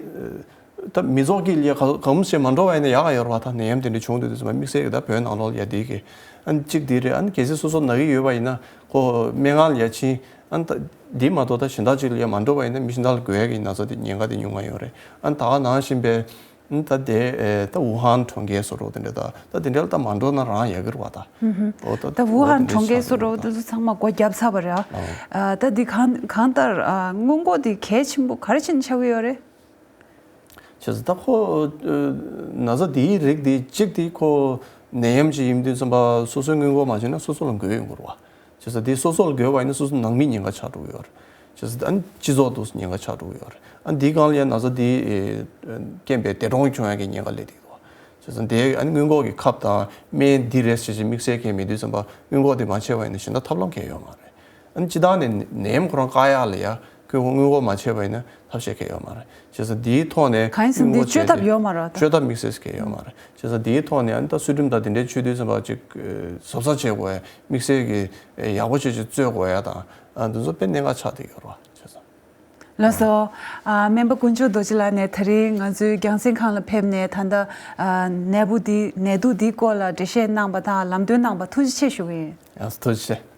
ད་མི་ཚོགས་ཀྱི་ལས་ཀ་གང་ཞིག་མ་འགྲོ་བ་ཡིན་ན་ཡག་ག་ཡོད་རེད་བ། ད་ནད་ཡམས་དེ་འདྲ་བྱུང་དུས་དུས་ཙམ་པ་དམིགས་བསལ་གྱི་ད་བོད་ནང་ལོགས་ལ་ཡ་འདི་གི་ཨ་ནི་གཅིག་འདི་རེད། ཨ་ནི་གལ་སྲིད་སོ་སོ་ན་གི་ཡོད་པ་ཡིན་ན་ཁོ་སྨན་ཁང་ལ་ཡ་ཕྱིན་ཨ་ནི་ད་འདི་མ་གཏོགས་ད་གཞན་དག་ཅིག་ལ་ཡ་མ་འགྲོ་བ་ཡིན་ན་མི་གཞན་དག་ལ་འགོས་ཡ་གི་ན་ཚ་དེ་ཉེན་ཁ་དེ་ཉུང་ང་ཡོད་རེད། ཨ་ནི་ད་ག་ནང་བཞིན་པའི། ད་དེ་ད་ཝུ་ཧན་གྲོང་ཁྱེར་སོ་རོ་དེ་འདྲ་ད་ད་དེ་འདྲ་ལ་ད་མ་འགྲོ་ན་རང་ཡག་གི་རེད་བ་ད། ཨོ་ད་ད་ཝུ་ཧན་གྲོང་ཁྱེར་སོ་རོ་དེ་ཚོ་ཚང་མ་སྒོ་བརྒྱབ་ཚར་བ་རེད་ཨ། ད་འདི་གང་གང་ལྟར་སྔོན་འགོག་དེ་གལ་ཆེན་པོ་ག་རེ་བྱས་ནས་ཆགས་ཀྱི་ཡོད་རེད། བྱས་ཙང་ད་ཁོ་ན་ཚ་དེའི་རིགས་དེ་གཅིག་དེ་ཁོ་ནད་ཡམས་ཅིག་ཡིན་དུས་ཙམ་པ་སོ་སོའི་སྔོན་འགོག་མ་བྱས་ན་སོ་སོ་ལ་འགོས་ཡོང་གི་རེད་བ། བྱས་ཙང་དེ་སོ་སོ་ལ་འགོས་པ་ཡིན་ན་སོ་སོ་ནང་མི་ཉེན་ཁ་ཆགས་འགྲོ་གི་ཡོད་རེད། བྱས་ཙང་ཨ་ནི་སྤྱི་ཚོགས་དུ་ཉེན་ཁ་ཆགས་འགྲོ་གི་ཡོད་རེད། ཨ་ནི་དེའི་སྒང་ལ་ཡང་ན་ཚ་དེ་རྐྱེན་པས་འདས་གྲོངས་བྱུང་ཡག་གི་ཉེན་ཁ་སླེབས་བསྡད་ཀྱི་འདུག་བ། བྱས་ཙང་དེ་ཨ་ནི་སྔོན་འགོག་གི་ཁབ་དང་སྨན་འདི་རེད་ཟེར་ཞིག་དམིགས་བསལ་གང་མེད་དུས་ཙམ་པ་སྔོན་འགོག་དེ་མ་བྱས་པ་ཡིན་ན་གཞན་དག་ཐབས་ལམ་གང་ཡང་ཡོད་མ་རེད། ཨ་ནི་སྤྱི་བཏང་ནས་ནད་ཡམས་ཁོ་རང་བཀག་ཡག་ལ་ཡ་ཁོས་སྔོན་འགོག་མ་བྱས་པ་ཡིན་ན་ཐབས་ཤེས་གང་ཡང་ཡོད་མ་རེད། བྱས་ཙང་དེའི་ཐོག་ནས་གང་ཡིན་ཟེར་ན་འདི་སྔོན་འགོག་བཅོས་ཐབས་ཡོད་མ་རེད་ད། བཅོས་ཐབས་དམིགས་བསལ་གང་ཡང་ཡོད་མ་རེད། བྱས་ཙང་དེའི་ཐོག་ནས་ཨ་ནི་ད་ཚུལ་ཁྲིམས་དང་དེ་འདྲའི་ཆོས་དུས་ཙམ་པ་ཅིག་གཟབ་གཟབ་བྱེད་དགོས་ཡ། དམིགས་བསལ་གྱི་ཡག་པོ་བྱེད་ཅིག་རྩོད་དགོས་ཡ་དང་ཨ་འདི་ཚོ་དཔེ་གནད་འགག་ཆགས་བསྡད་ཡོད་རེད་བ། བྱས་ཙང་། ལགས་སོ། ཨ་སྨན་པ་དཀོན་མཆོག་རྡོ་རྗེ་ལགས་ནས་ད་རིང་ང་ཚོའི་རྒྱང་སྲིང་ཁང་ལ་ཕེབས་ནས་ད་ལྟ་ཨ་ནད་འབུ་འདི་ནད་དུག་འདིའི་སྐོར་ལ་འགྲེལ་བཤད་གནང་བ་དང་ལམ་སྟོན་གནང་བ་ཐུགས་རྗེ་ཆེ་ཞུ་གི་ཡིན། ཡང་ཐུགས་རྗེ་ཆེ།